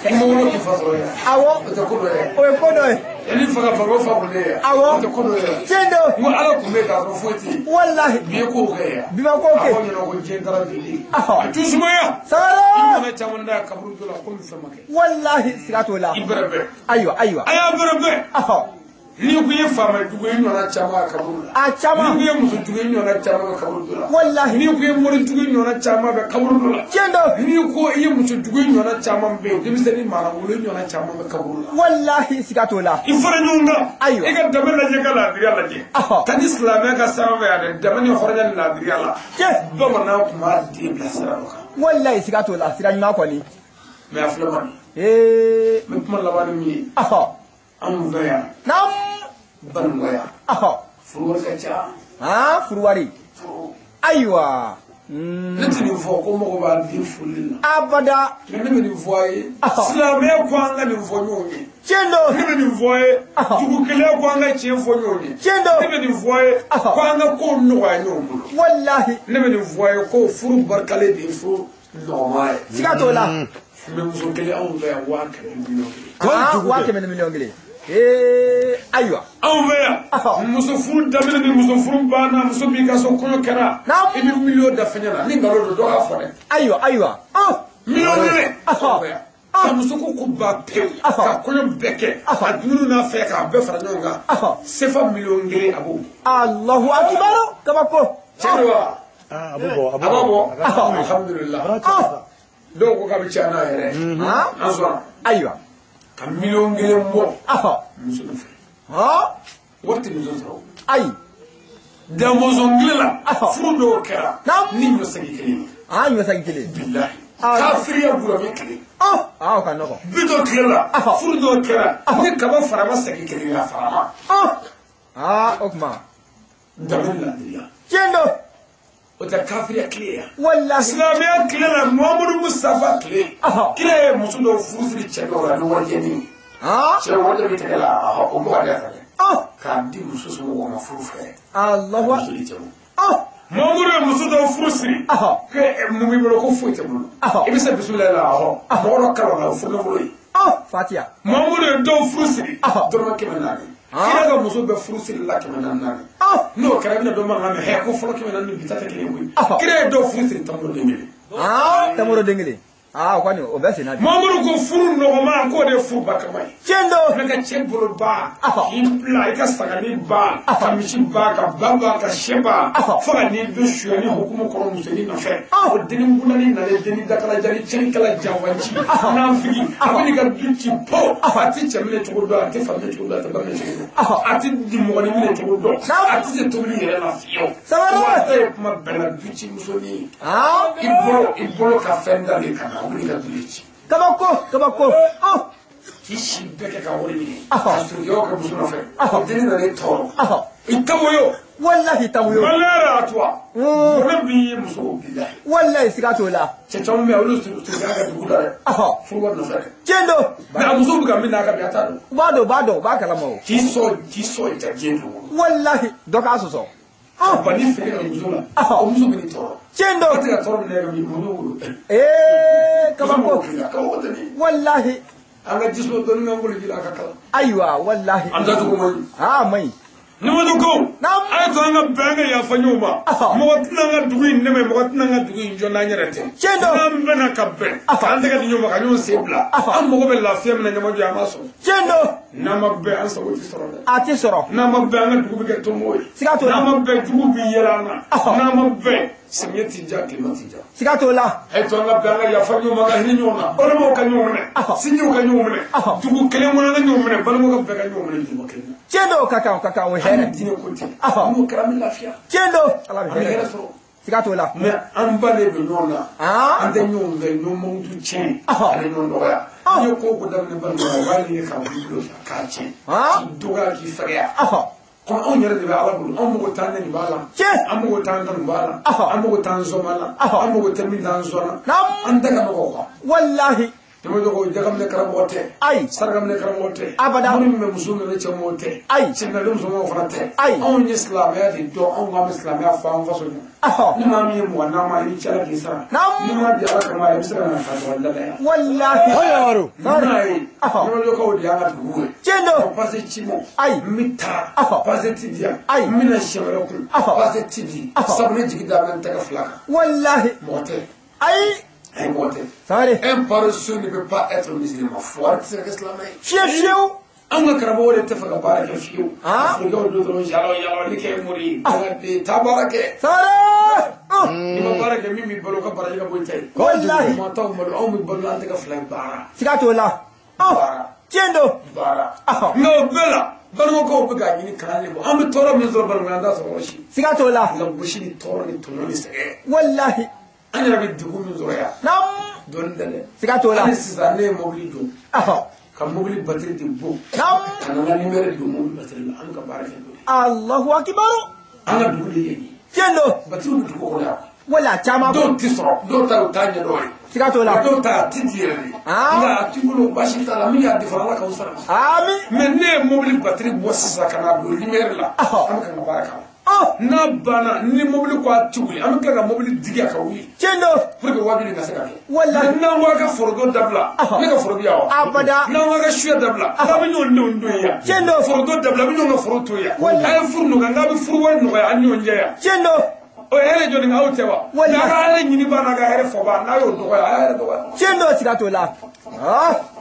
I ma wolo k'i fa sɔrɔ yan. Awɔ. O tɛ ko dɔ ye. O ye ko dɔ ye. Yanni fa ka baro fa kun tɛ yan. Awɔ. O tɛ ko dɔ ye. Tiɲɛ don. N ko Ala kun bɛ yen k'a sɔrɔ foyi tɛ yen. Walahi. Bi ye kow kɛ yan. Bi ma kow kɛ. A fɔ ɲɛna ko diɲɛ taara joli. A t'u sumaya. Sangare. I mana caman da kaburu dɔ la komi fɛn ma kɛ. Walahi siga t'o la. I bɛrɛ bɛn. Ayiwa ayiwa. A y'a bɛrɛ bɛn. N'i kun ye faama jugu ye i ɲɔgɔnna caman bɛ kaburu la. A caman. N'i kun ye muso jugu ye i ɲɔgɔnna caman bɛ kaburu dɔ la. Walahi. N'i kun ye mori jugu ye i ɲɔgɔnna caman bɛ kaburu dɔ la. Tiɲɛ don. N'i ko i ye muso jugu ye i ɲɔgɔnna caman bɛ yen, denmisɛnnin marawolo i ɲɔgɔnna caman bɛ kaburu la. Walahi siga t'o la. I fara ɲɔgɔn kan. Ayiwa. I ka danbe lajɛ, ka laadiriya lajɛ. Ka ni silamɛya ka sira fɛ yan dɛ, danbe ni hɔrɔnya ni laadiriya la. Tiɲɛ. Bamanan tun b'a den bila sira dɔ kan. Walahi siga t'o la, sira ɲuman kɔni. Mais a filɛ man. N bɛ kuma laban ni min ye. Anw fɛ yan. Naamu. Banikɔ yan. Furuwari ka ca. Furuwari. Ayiwa. Ne tɛ nin fɔ ko mɔgɔ b'a den furuli la. Abada. Nka ne bɛ nin fɔ a ye. Silamɛya ko an ka nin fɔ ɲɔgɔn ye. Tiɲɛ don. Ne bɛ nin fɔ a ye. Dugukɛlɛya ko an ka tiɲɛ fɔ ɲɔgɔn ye. Tiɲɛ don. Ne bɛ nin fɔ a ye. Ko an ka kow nɔgɔya ɲɔgɔn bolo. Walahi. Ne bɛ nin fɔ a ye ko furu barikalen de ye furu nɔgɔma ye. Siga t'o la. Mɛ muso kelen anw fɛ yan 100 miliyɔn kelen. 100 miliyɔn kelen. Ayiwa. Anw fɛ yan muso furu daminɛ ni muso furu banna, muso b'i ka so kɔɲɔ kɛra, i bɛ miliyɔn da fɛn ɲɛna ni nkalon don dɔ k'a fɔ dɛ. Ayiwa ayiwa. Miliyɔn kelen anw fɛ yan. Ka muso ko ba pewu, ka kɔɲɔ bɛɛ kɛ, a dumuni n'a fɛ k'a bɛɛ fara ɲɔgɔn kan. Sefa miliyɔn kelen a b'o bɔ. Alahu akibaru kabako. Tiɲɛ don wa? A b'o bɔ. A b'a bɔ. Alhamdulilah. Dɔw ko k'a bɛ caya n'a yɛrɛ ye. An sɔnna. Ayiwa. Ka miliyɔn kelen bɔ. Muso nɔfɛ. Wari tɛ muso sɔrɔ. Ayi. Damɔzɔn kelen la. Furu dɔw kɛra. Ni ɲɔsegi kelen ye. Ɲɔsegi kelen. Bilahi. Kafiriya gulɔmi kelen. O ka nɔgɔn. Bitɔn tile la. Furu dɔw kɛra. Ni kaba farama segi kelen ye a farama. O tuma. Danbe ni laadiriya. Tiɲɛ don. O tɛ kafiriya tile ya. Walahi. Silamɛya tile la, Muhamadu Mustafa tile. Kira ye muso dɔw furu siri cɛ dɔw la ni warijɛni ye. Cɛ warijɛ bɛ tɛgɛ la, o bɔ ka di a fɛ. K'a di muso somɔgɔw ma furu fɛ. Alahu. Muso di cɛ ma. Muhamadu ye muso dɔw furu siri. Ko mun b'i bolo, ko foyi tɛ bolo. I bɛ se bisimila la, mɔgɔ dɔ kalan la, o furu nafolo ye. Fatiya. Muhamadu ye dɔw furu siri. Dɔrɔmɛ 400. Kira ka muso bɛ furu siri la 400. N'o kɛra i bɛna dɔ mankan mɛn, hɛ ko fɔlɔ 400 ni bi ta tɛ kelen ye koyi. Kira ye dɔw furu siri tamaro den kelen. Tamaro den kelen. O kɔni o bɛ sen na bi. Muhamadu ko furu nɔgɔma k'o de ye furu barikama ye. Tiɲɛ don. Ne ka cɛ bolo ba, k'i bila i ka sagani ba, ka misi ba, ka ba ba, ka sɛ ba, fo ka n'i don suyani hukumu kɔnɔ musonin nɔfɛ. O denni kunnanin nalen, denni dakalajali, cɛnnikɛla janfanci, nafigi, a bɛ n'i ka du ci po. A tɛ cɛ minɛ cogo dɔn, a tɛ fa minɛ cogo dɔn, a tɛ ba minɛ cogo dɔn, a tɛ dimɔgɔnin minɛ cogo dɔn, a tɛ se tobili yɛrɛ la fiyewu. Sabali. Wa ta ye kuma bɛɛ la du ci musonin. I bolo ka fɛn dalen ka na. Kabako kabako. K'i si bɛɛ kɛ ka wari ɲini. Ka surukɛw kɛ muso nɔfɛ. Denni nana e tɔɔrɔ. I tawoyo. Wallahi tawoyo. Malheur à toi. Problème b'i ye musow b'i la. Wallahi siga t'o la. Cɛ caman bɛ yen olu surukɛya ka dugu la dɛ. Furu wari nɔfɛ dɛ. Tiɲɛ don. Mais a musow bɛ ka min n'a ka bi a t'a dɔn. U b'a dɔn u b'a dɔn u b'a kalama o. K'i sɔn ja diɲɛ dugu. Wallahi dɔ k'a sɔsɔ. Bani feere ka muso la. O muso bɛ n'i tɔɔrɔ. Tiɲɛ don. A tɛ ka tɔɔrɔ minɛ ka muso wolo. Ee kabako. Kabako tɛ nin ye. Wallahi. An ka ji sɔrɔ dɔɔni k'an bolo ji la a ka kalan. Ayiwa wallahi. An dacogo man ɲi. Aa man ɲi. Ɲamajɔkaw a ye to an ka bɛn an ka yafa ɲɔgɔn ma. Mɔgɔ tɛna an ka dugu in dɛmɛ mɔgɔ tɛna an ka dugu in jɔ n'an yɛrɛ tɛ. Tiɲɛ don. N'an bɛnna ka bɛn k'an tɛgɛ di ɲɔgɔn ma ka ɲɔgɔn sen bila. An mago bɛ lafiya min na Ɲamajɔ an b'a sɔrɔ. Tiɲɛ don. N'an ma bɛn an sago tɛ sɔrɔ dɛ. A tɛ sɔrɔ. N'an ma bɛn an ka dugu bɛ kɛ tonbo ye. Siga t'o la. N'an ma bɛn jugu bɛ yɛlɛ an na. N'an ma bɛn samiyɛ ti ja tilema ti ja. Siga t'o la. A ye to an ka bɛn an ka yafa ɲɔgɔn ma an ka hinɛ ɲɔgɔn na. Balimaw ka ɲɔgɔn minɛ. Sinjiw ka ɲɔgɔn minɛ. Dugu kelen kɔnɔ an ka ɲɔgɔn minɛ balimaw ka bɛɛ ka ɲɔgɔn minɛ dugu kelen na. Tiɲɛ don o ka kan o ka kan o ye hɛrɛ. Diinɛ ko tɛ. N'o kɛra an bɛ lafiya. Tiɲɛ don. Ala bɛ hɛrɛ sɔrɔ. Siga t'o la. Mais an ba de bɛ ɲɔgɔn na. An tɛ ɲɔgɔn fɛ ɲɔgɔn mankutu tiɲɛ. Ani ɲɔgɔn dɔgɔya. N'i ye ko o ko daminɛ balimaya la o b'a ɲini k'a wuli bolo k'a tiɲɛ. K'i dɔgɔya k'i fɛgɛya. Komi anw yɛrɛ de bɛ Ala bolo anw mago t'an nin b'a la. An mago t'an kanu b'a la. An mago t'an zɔma la. An mago tɛ min t'an zɔn na. An tɛ ka nɔgɔ quoi. Wallahi. Ɲamajɔ ko jagaminɛ karamɔgɔ tɛ. Ayi. Sarakaminɛ karamɔgɔ tɛ. Abada. Minnu bɛ muso minɛ cɛ mɔgɔ tɛ. Ayi. Sɛnɛgali musomanw fana tɛ. Ayi. Anw ye silamɛya de dɔn anw k'an bɛ silamɛya fɔ an faso ɲɛ. Ni maa min ye mɔgɔ n'a ma i ni cɛ la k'i sara. Ni maa di Ala kama i bɛ se ka na ka sɔrɔ ladaya. Wallahi. N'a ye Ɲamajɔkaw de y'an ka dugu ye. Tiɲɛ don. Pase ci ma. Ayi. N bɛ taa. Pase ti di yan. Ayi. N bɛna siɲɛ wɛrɛ kun. Pase ti di. Sabu ne jigi da bɛ n tɛgɛ fila kan. Wallahi. Mɔgɔ tɛ. Ayi. Un paresseux ne peut pas être musulman. Faut se kɛ silamɛ ye. Fiyewu fiyewu. An ka karamɔgɔw de tɛ fɛ ka baara kɛ fiyewu. Furukɛw don dɔrɔn yala yala ne kɛ mori ye. Taa baara kɛ. Sangare. N'i ma baara kɛ min b'i balo ka baraji ka bɔ i ta ye. Wallahi. Maa t'anw balo anw bɛ balo an tɛ ka fila ye baara. Siga t'o la. Baara. Tiɲɛ don. Baara. Nka o bɛɛ la balimakɛw bɛ k'a ɲini k'an de bɔ an bɛ tɔɔrɔ min sɔrɔ balimaya an t'a sɔrɔ yɔrɔ si. Siga t'o la. Lagosi ni tɔɔrɔ ni tɔɲɔ ni sɛgɛn. Wallahi. An yɛrɛ bɛ degun min sɔrɔ yan. Naamu. Dɔɔni tɛ dɛ. Siga t'o la. Hali sisan ne ye mobili jɔ. Ka mobili batiri de bɔ. Naamu. Ka na n ka numéro don mobili batiri la an bɛ ka baara kɛ n'o ye. Allahu akibaru. An ka dugu de ye nin ye. Tiɲɛ don. Batiriw bɛ dugu kɔnɔ yan. Wala caman. Dɔw tɛ sɔrɔ dɔw ta u t'a ɲɛdɔn ye. Siga t'o la. Dɔw ta a ti di yɛrɛ de. Nka a t'i bolo baasi t'a la min y'a defara Ala k'aw sara. Ami. Mais ne ye mobili batiri bɔ sisan ka na don numéro la. An bɛ ka n ka baara k'a la. N'a banna ni mobili ko a ti wuli an bɛ tila ka mobili digi a ka wuli. Tiɲɛ don. Pour que waajuli ka se ka kɛ. Wallahi. N'an ko a ka foronto dabila. Ne ka foro bi yan wa. Abada. N'an ko a ka suya dabila. K'an bɛ ɲɔgɔn denw to yan. Tiɲɛ don. Foronto dabila an bɛ ɲɔgɔn ka foro to yan. Wallahi. A ye furu nɔgɔya n'an bɛ furu wari nɔgɔya an ni ɲɔgɔn cɛ yan. Tiɲɛ don. O ye hɛrɛ jɔni aw tɛ wa. Wallahi. N'a ka hɛrɛ ɲini ba n'a ka hɛrɛ fɔ ba n'a y'o dɔgɔya a y'a yɛrɛ dɔgɔya. Tiɲɛ don siga t'o la.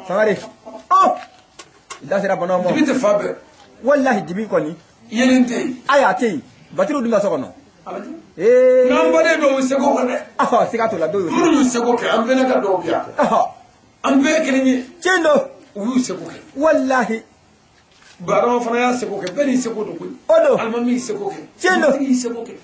Sangare. I da sera banaw ma. Dibi tɛ fa bɛɛ. Wallahi dibi kɔni. Yelen tɛ yen. Ayi a tɛ yen. Batiriw dun bɛ so kɔnɔ. N'an baden dɔw y'u seko kɛ dɛ. Siga t'o la dɔw y'u. Minnu y'u seko kɛ an bɛɛ ka dɔw bi yan. An bɛɛ ye kelen ye. Tiɲɛ don. U y'u seko kɛ. Wallahi. Baaraw fana y'a seko kɛ bɛɛ n'i seko don koyi. O don. Alimami y'i seko kɛ. Tiɲɛ don. Dugutigi y'i seko kɛ.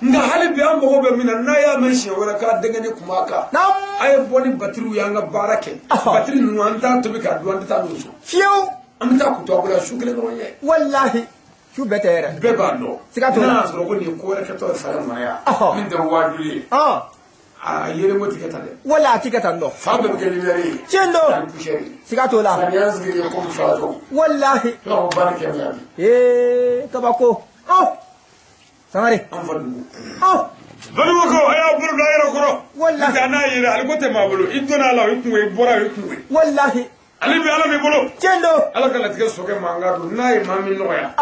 Nka hali bi an mago bɛ min na n'a y'a mɛn siɲɛ wɛrɛ k'a denkɛni kun b'a kan. Naamu. A ye bɔ ni batiriw ye an ka baara kɛ. Batiri ninnu an t'a tobi k'a dun an tɛ taa n'u so. Fiyewu. An bɛ taa kutu a bolo su kelen dɔrɔn ye. Wallahi. Su bɛɛ tɛ yɛrɛ. Bɛɛ b'a dɔn. Siga t'o la. N'a y'a sɔrɔ ko nin ye ko wɛrɛ kɛtɔ ye fara mara yan. Min tɛ waajuli ye. A yelenko ti kɛ tan dɛ. Wala a ti kɛ tan dɔ. Fa bɛɛ bɛ kɛ lumière ye. Tiɲɛ don. Ani poussière ye. Siga t'o la. Nka nin y'an sigilen ye komi fatɔ. Wallahi. I b'a fɔ baara kɛ yan bi. Ee kabako. Sangare. An fa dugu. Balimakɛw a y'a bolo don a yɛrɛ kɔrɔ. Wallahi. Nka n'a yɛrɛ ale ko tɛ maa bolo i donna a la o y'i kungo ye i bɔra o y'i kungo ye. Wallahi. Ale bɛ Ala min bolo. Tiɲɛ don. Ala ka latigɛ sokɛ mankan don n'a ye maa min nɔgɔya.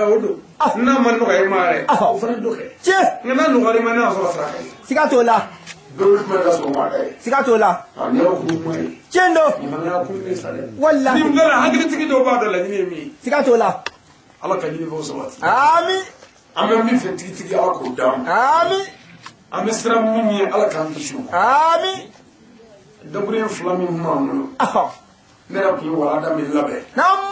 O don. N'a ma nɔgɔya i ma yɛrɛ. O fana dɔ kɛ. Tiɲɛ. Nka n'a nɔgɔyara i ma n'a sɔrɔ saraka ye. Siga t'o la. Dɔw bɛ kuma ka sɔrɔ ma da ye. Siga t'o la. Nin y'aw kun kuma ye. Tiɲɛ don. Nin fana y'a kun de sa dɛ. Wallahi. Nin bɛɛ la hakilitigi dɔw b'a dɔn laɲini ye min ye. Siga t'o la. Ala ka ɲinifɛnw sabati. Ami. An bɛ min fɛ tigitigi Ala k'o d'an ma. Ami. An bɛ siran min ye Ala k'an kisi o ma. Ami. Dakuruɲɛ fila min b'an bolo. Ne yɛrɛ tun ye walanda min labɛn. Naamu.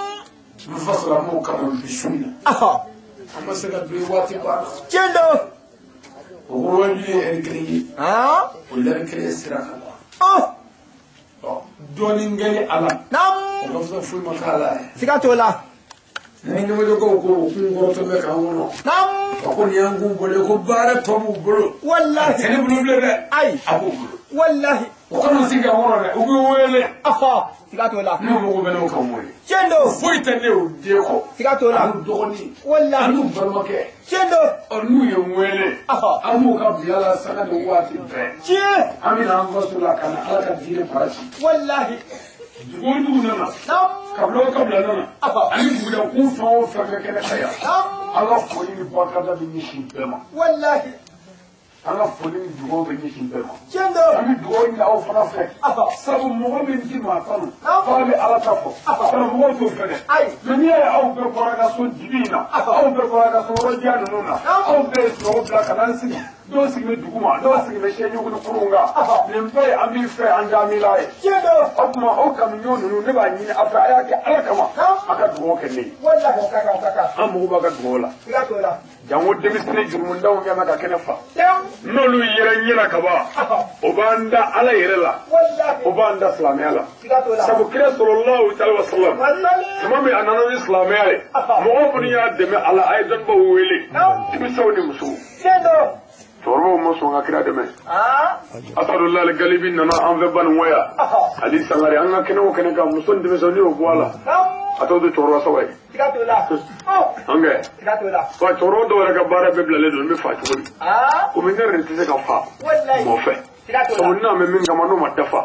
N fasola m'o kama bi su in na. An ma se ka don waati banna. Tiɲɛ don. O ko wajibi ye ɛri kelen ye. O lɛri kelen sira ka ban. Dɔɔnin kɛlen a la. Naamu. O ka fisa foyi ma k'a la. Siga t'o la. Ni ɲɛmajɔkaw ko kun kɔrɔtɔ bɛ k'an kɔnɔ. Naam. A ko nin y'an k'u bolo ko baara tɔ b'u bolo. Walahi. A tɛ ne bolo bilen dɛ. Ayi. A b'u bolo. Walahi. O kana sigi ka kɔnɔ dɛ, u bɛ wele. Siga t'o la. N'u mago bɛ ne o ka wele. Tiɲɛ don. Foyi tɛ ne o den kɔ. Siga t'o la. An n'u dɔgɔnin. Walahi. An n'u balimakɛ. Tiɲɛ don. Ɔ n'u ye n wele. An b'u ka bila la sanga ni waati bɛɛ. Tiɲɛ. An bɛ na an faso la ka na Ala ka diinɛ fara ci. Walahi. Dugu o dugu nana. Naam. Kabila o kabila nana. Ani duguda kun fɛn o fɛn bɛ kɛnɛ kan yan. Naam. An ka foli ni barikada bɛ ɲɛsin bɛɛ ma. Walahi. An ka foli ni dugawu bɛ ɲɛsin bɛɛ ma. Tiɲɛ don. An bɛ dugawu ɲini aw fana fɛ. Sabu mɔgɔ min ti maa kanu. F'a bɛ Ala ta fɔ. Kana mɔgɔw t'o fɛ dɛ. Ayi. Mɛ n'i y'a ye aw bɛɛ bɔra ka so dibi in na. Aw bɛɛ bɔra ka so yɔrɔjan ninnu na. Aw bɛɛ ye sunɔgɔ bila ka n'an sigi. Dɔw sigi bɛ dugu ma, dɔw sigi bɛ sɛɲugu ni kurun kan. Nin bɛɛ ye an b'i fɛ an dami la ye. Tiɲɛ don. O tuma aw kanuɲɔgɔn ninnu ne b'a ɲini aw fɛ a y'a kɛ Ala kama. A ka dugawu kɛ ne ye. Walahi o ka kan o ka kan. An mago b'a ka dugawu la. Siga t'o la. Jango denmisɛnnin jurumundanw kɛ bɛ ka kɛnɛ fa. Tiɲɛ. N'olu yɛrɛ ɲɛna ka ban, o b'an da Ala yɛrɛ la. Walahi. O b'an da silamɛya la. Siga t'o la. Sabu kira sɔlɔlahu alaihi wa sallam. Walahi. Tuma min a nana ni silamɛya ye, mɔgɔ minnu y'a dɛmɛ a la, a ye dɔnnibaw wele. Denmisɛnw ni musow. Tiɲɛ don. Cɛkɔrɔbaw ma sɔn ka kira dɛmɛ. Asadulahi Galibi nana an fɛ Banikɔ yan. Ali Sangare an ka kɛnɛ o kɛnɛ kan muso ni denmisɛnnin y'o bɔ a la. Naam. A tɔ to cɛkɔrɔba saba ye. Siga t'o la. An kɛ. Siga t'o la. Wa cɛkɔrɔba dɔw yɛrɛ ka baara bɛɛ bilalen don n bɛ fa cogo di. Komi ne yɛrɛ tɛ se ka fa. Walahi. Mɔ fɛ. Siga t'o la. Sabu n'a bɛ min kama n'o ma dafa.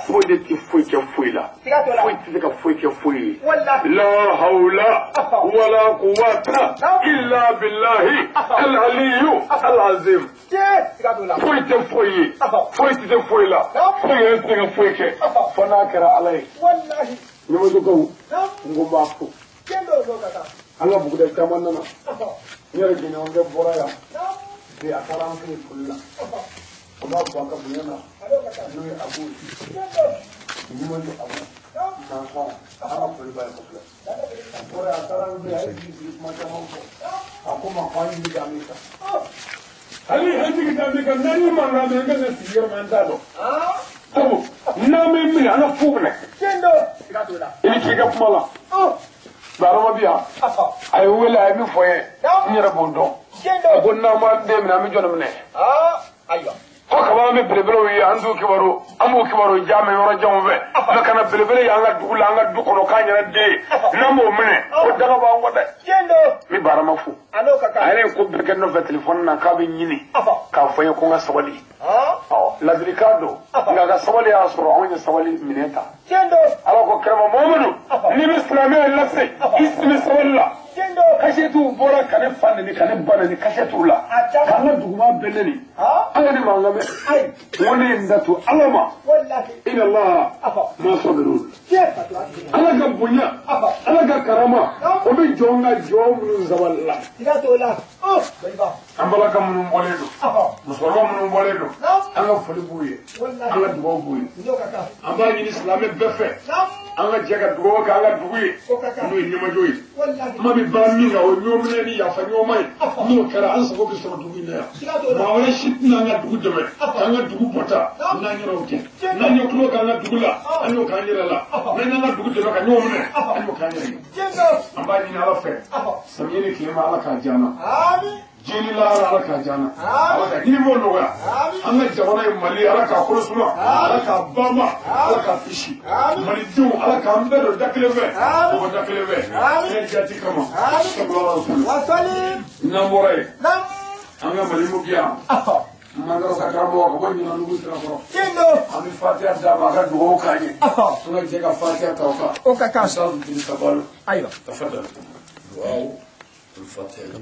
Foyi de tɛ foyi kɛ foyi la. Siga t'o la. Foyi tɛ se ka foyi kɛ foyi ye. Walahi. La hawla wala quwwata illa billahi al-aliyyu al-azim. Tiɲɛ. Siga t'o la. Foyi tɛ foyi ye. Foyi tɛ se foyi la. Foyi yɛrɛ tɛ se ka foyi kɛ. Fo n'a kɛra Ala ye. Walahi. Ɲɛmajɔkaw Naam. n ko n b'a fo. Tiɲɛ don o ka kan. An ka buguda caman nana. N yɛrɛ jɛɲɔgɔnkɛ bɔra yan. Naam. Bi a taara an fɛ yen foli la. An b'a fɔ a ka bonya na. N'o ye Abu ye. Tiɲɛ don. Ɲɛmajɔ Abu. Nanfɔn. An ka foli b'a ye kosɛbɛ. A bɔra yan a taara an fɛ yen a ye jigi sigi kuma caman fɔ. A ko n ma ko an jigi da min kan. Hali an jigi da min kan n'an ye mankan mɛn an ka na sigi yɔrɔ min an t'a dɔn. Sabu n'an bɛ minɛ an ka fu minɛ. Tiɲɛ don. Siga t'o la. I ni ce i ka kuma la. Barama bi yan. A ye wele a ye min fɔ n ye. N yɛrɛ b'o dɔn. Tiɲɛ don. A ko n'an m'an den minɛ an bɛ jɔn minɛ. Ayiwa. Ko kaba an bɛ belebelew ye an t'u kibaru an b'u kibaru ja mɛn yɔrɔ janw fɛ. Mɛ kana belebele ye an ka dugu la an ka du kɔnɔ k'an yɛrɛ den ye. N'an m'o minɛ o daga b'an kɔ dɛ. Tiɲɛ don. N bɛ Barama fo. A n'o ka kan. A yɛrɛ ye ko bɛɛ kɛ nɔfɛ telefɔni na k'a bɛ ɲini. K'a fɔ n ye ko n ka sabali. Ɔ ladilikan don. Nka a ka sabali y'a sɔrɔ anw ye sabali minɛ ta. Tiɲɛ don. Ala ko kira ma Muhamadu n'i bɛ silamɛya lase i sigi sabali la. Tiɲɛ don. Kasɛtiw bɔra ka ne fa neni ka ne ba neni kasɛtiw la. K'an ka duguba bɛɛ neni. An ka ne mankan mɛn. Ayi. N ko ne ye n da to Ala ma. Walahi. Inna Allaha ma sabirun. Tiɲɛ. Ala ka bonya. Ala ka karama. O bɛ jɔn ka jɔn minnu sabali la. Siga t'o la. An balaka minnu bɔlen don. Musokɔrɔba minnu bɔlen don. An ka foli b'u ye. An ka dugawu b'u ye. N'o ka kan. An b'a ɲini silamɛ bɛɛ fɛ. Naam. An ka jɛ ka dugawu kɛ an ka dugu ye. O ka kan. N'o ye ɲɛmajɔ ye. Walahi. Kuma bɛ ban min kan o ye ɲɔgɔnminɛ ni yafa ɲɔgɔnma ye. N'o kɛra an sago bɛ sɔrɔ dugu in na yan. Siga t'o la. Maa wɛrɛ si tɛna an ka dugu dɛmɛ. K'an ka dugu bɔta. N'an yɛrɛw tɛ. N'an ye tulo k'an ka dugu la. An y'o k'an yɛrɛ la. N'an y'an ka dugu dɛmɛ ka ɲɔgɔn minɛ. An y'o k'an yɛrɛ ye. Tiɲɛ don. An b'a ɲini Ala fɛ. Samiyɛ ni tilema Ala k'a diya an na. Ami. Diɲɛ ni lahara Ala k'a diya an na. Ala ka hinɛ nɔgɔya. An ka jamana ye Mali Ala k'a kolo suma. Ala k'a banba. Ala k'a kisi. Malidenw Ala k'an bɛɛ don da kelen fɛ. Mɔgɔ da kelen fɛ. Ne jati kama. Sallallahu alaihi wa sallam. Wasalim. N'an bɔra yen. Naam. An ka Mali mu bi yan. Madarasa karamɔgɔ ka bɔ Ɲinɛnugu Sirakɔrɔ. Tiɲɛ don. An bɛ fatiya d'a ma a ka dugawu k'an ye. An ka jɛ ka fatiya ta o kan. O ka kan. Ustaz Idrissa Balo. Ayiwa. Tafadal. Duwawu الفاتحة.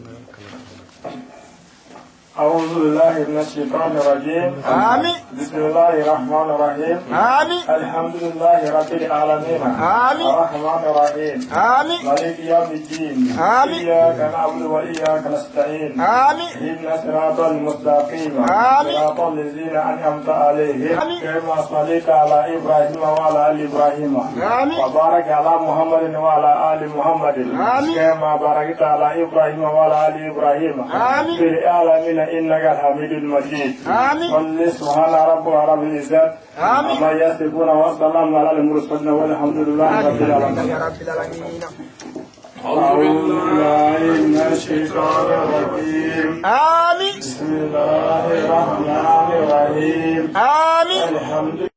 أعوذ بالله من الشيطان الرجيم. آمين. بسم الله الرحمن الرحيم. آمين. الحمد لله رب العالمين. آمين. الرحمن الرحيم. آمين. مالك يوم الدين. آمين. إياك نعبد وإياك نستعين. آمين. اهدنا الصراط المستقيم. آمين. صراط الذين أنعمت عليهم. آمين. كما صليت على إبراهيم وعلى آل إبراهيم. آمين. وبارك على محمد وعلى آل محمد. آمين. كما باركت على إبراهيم وعلى آل إبراهيم. آمين. في العالمين إنك حميد مجيد. آمين. صل سبحان ربك رب العزة آمين. عما يصفون وسلام على المرسلين والحمد لله رب العالمين. يا رب العالمين. أعوذ بالله من الشيطان الرجيم. آمين. بسم الله الرحمن الرحيم. آمين. الحمد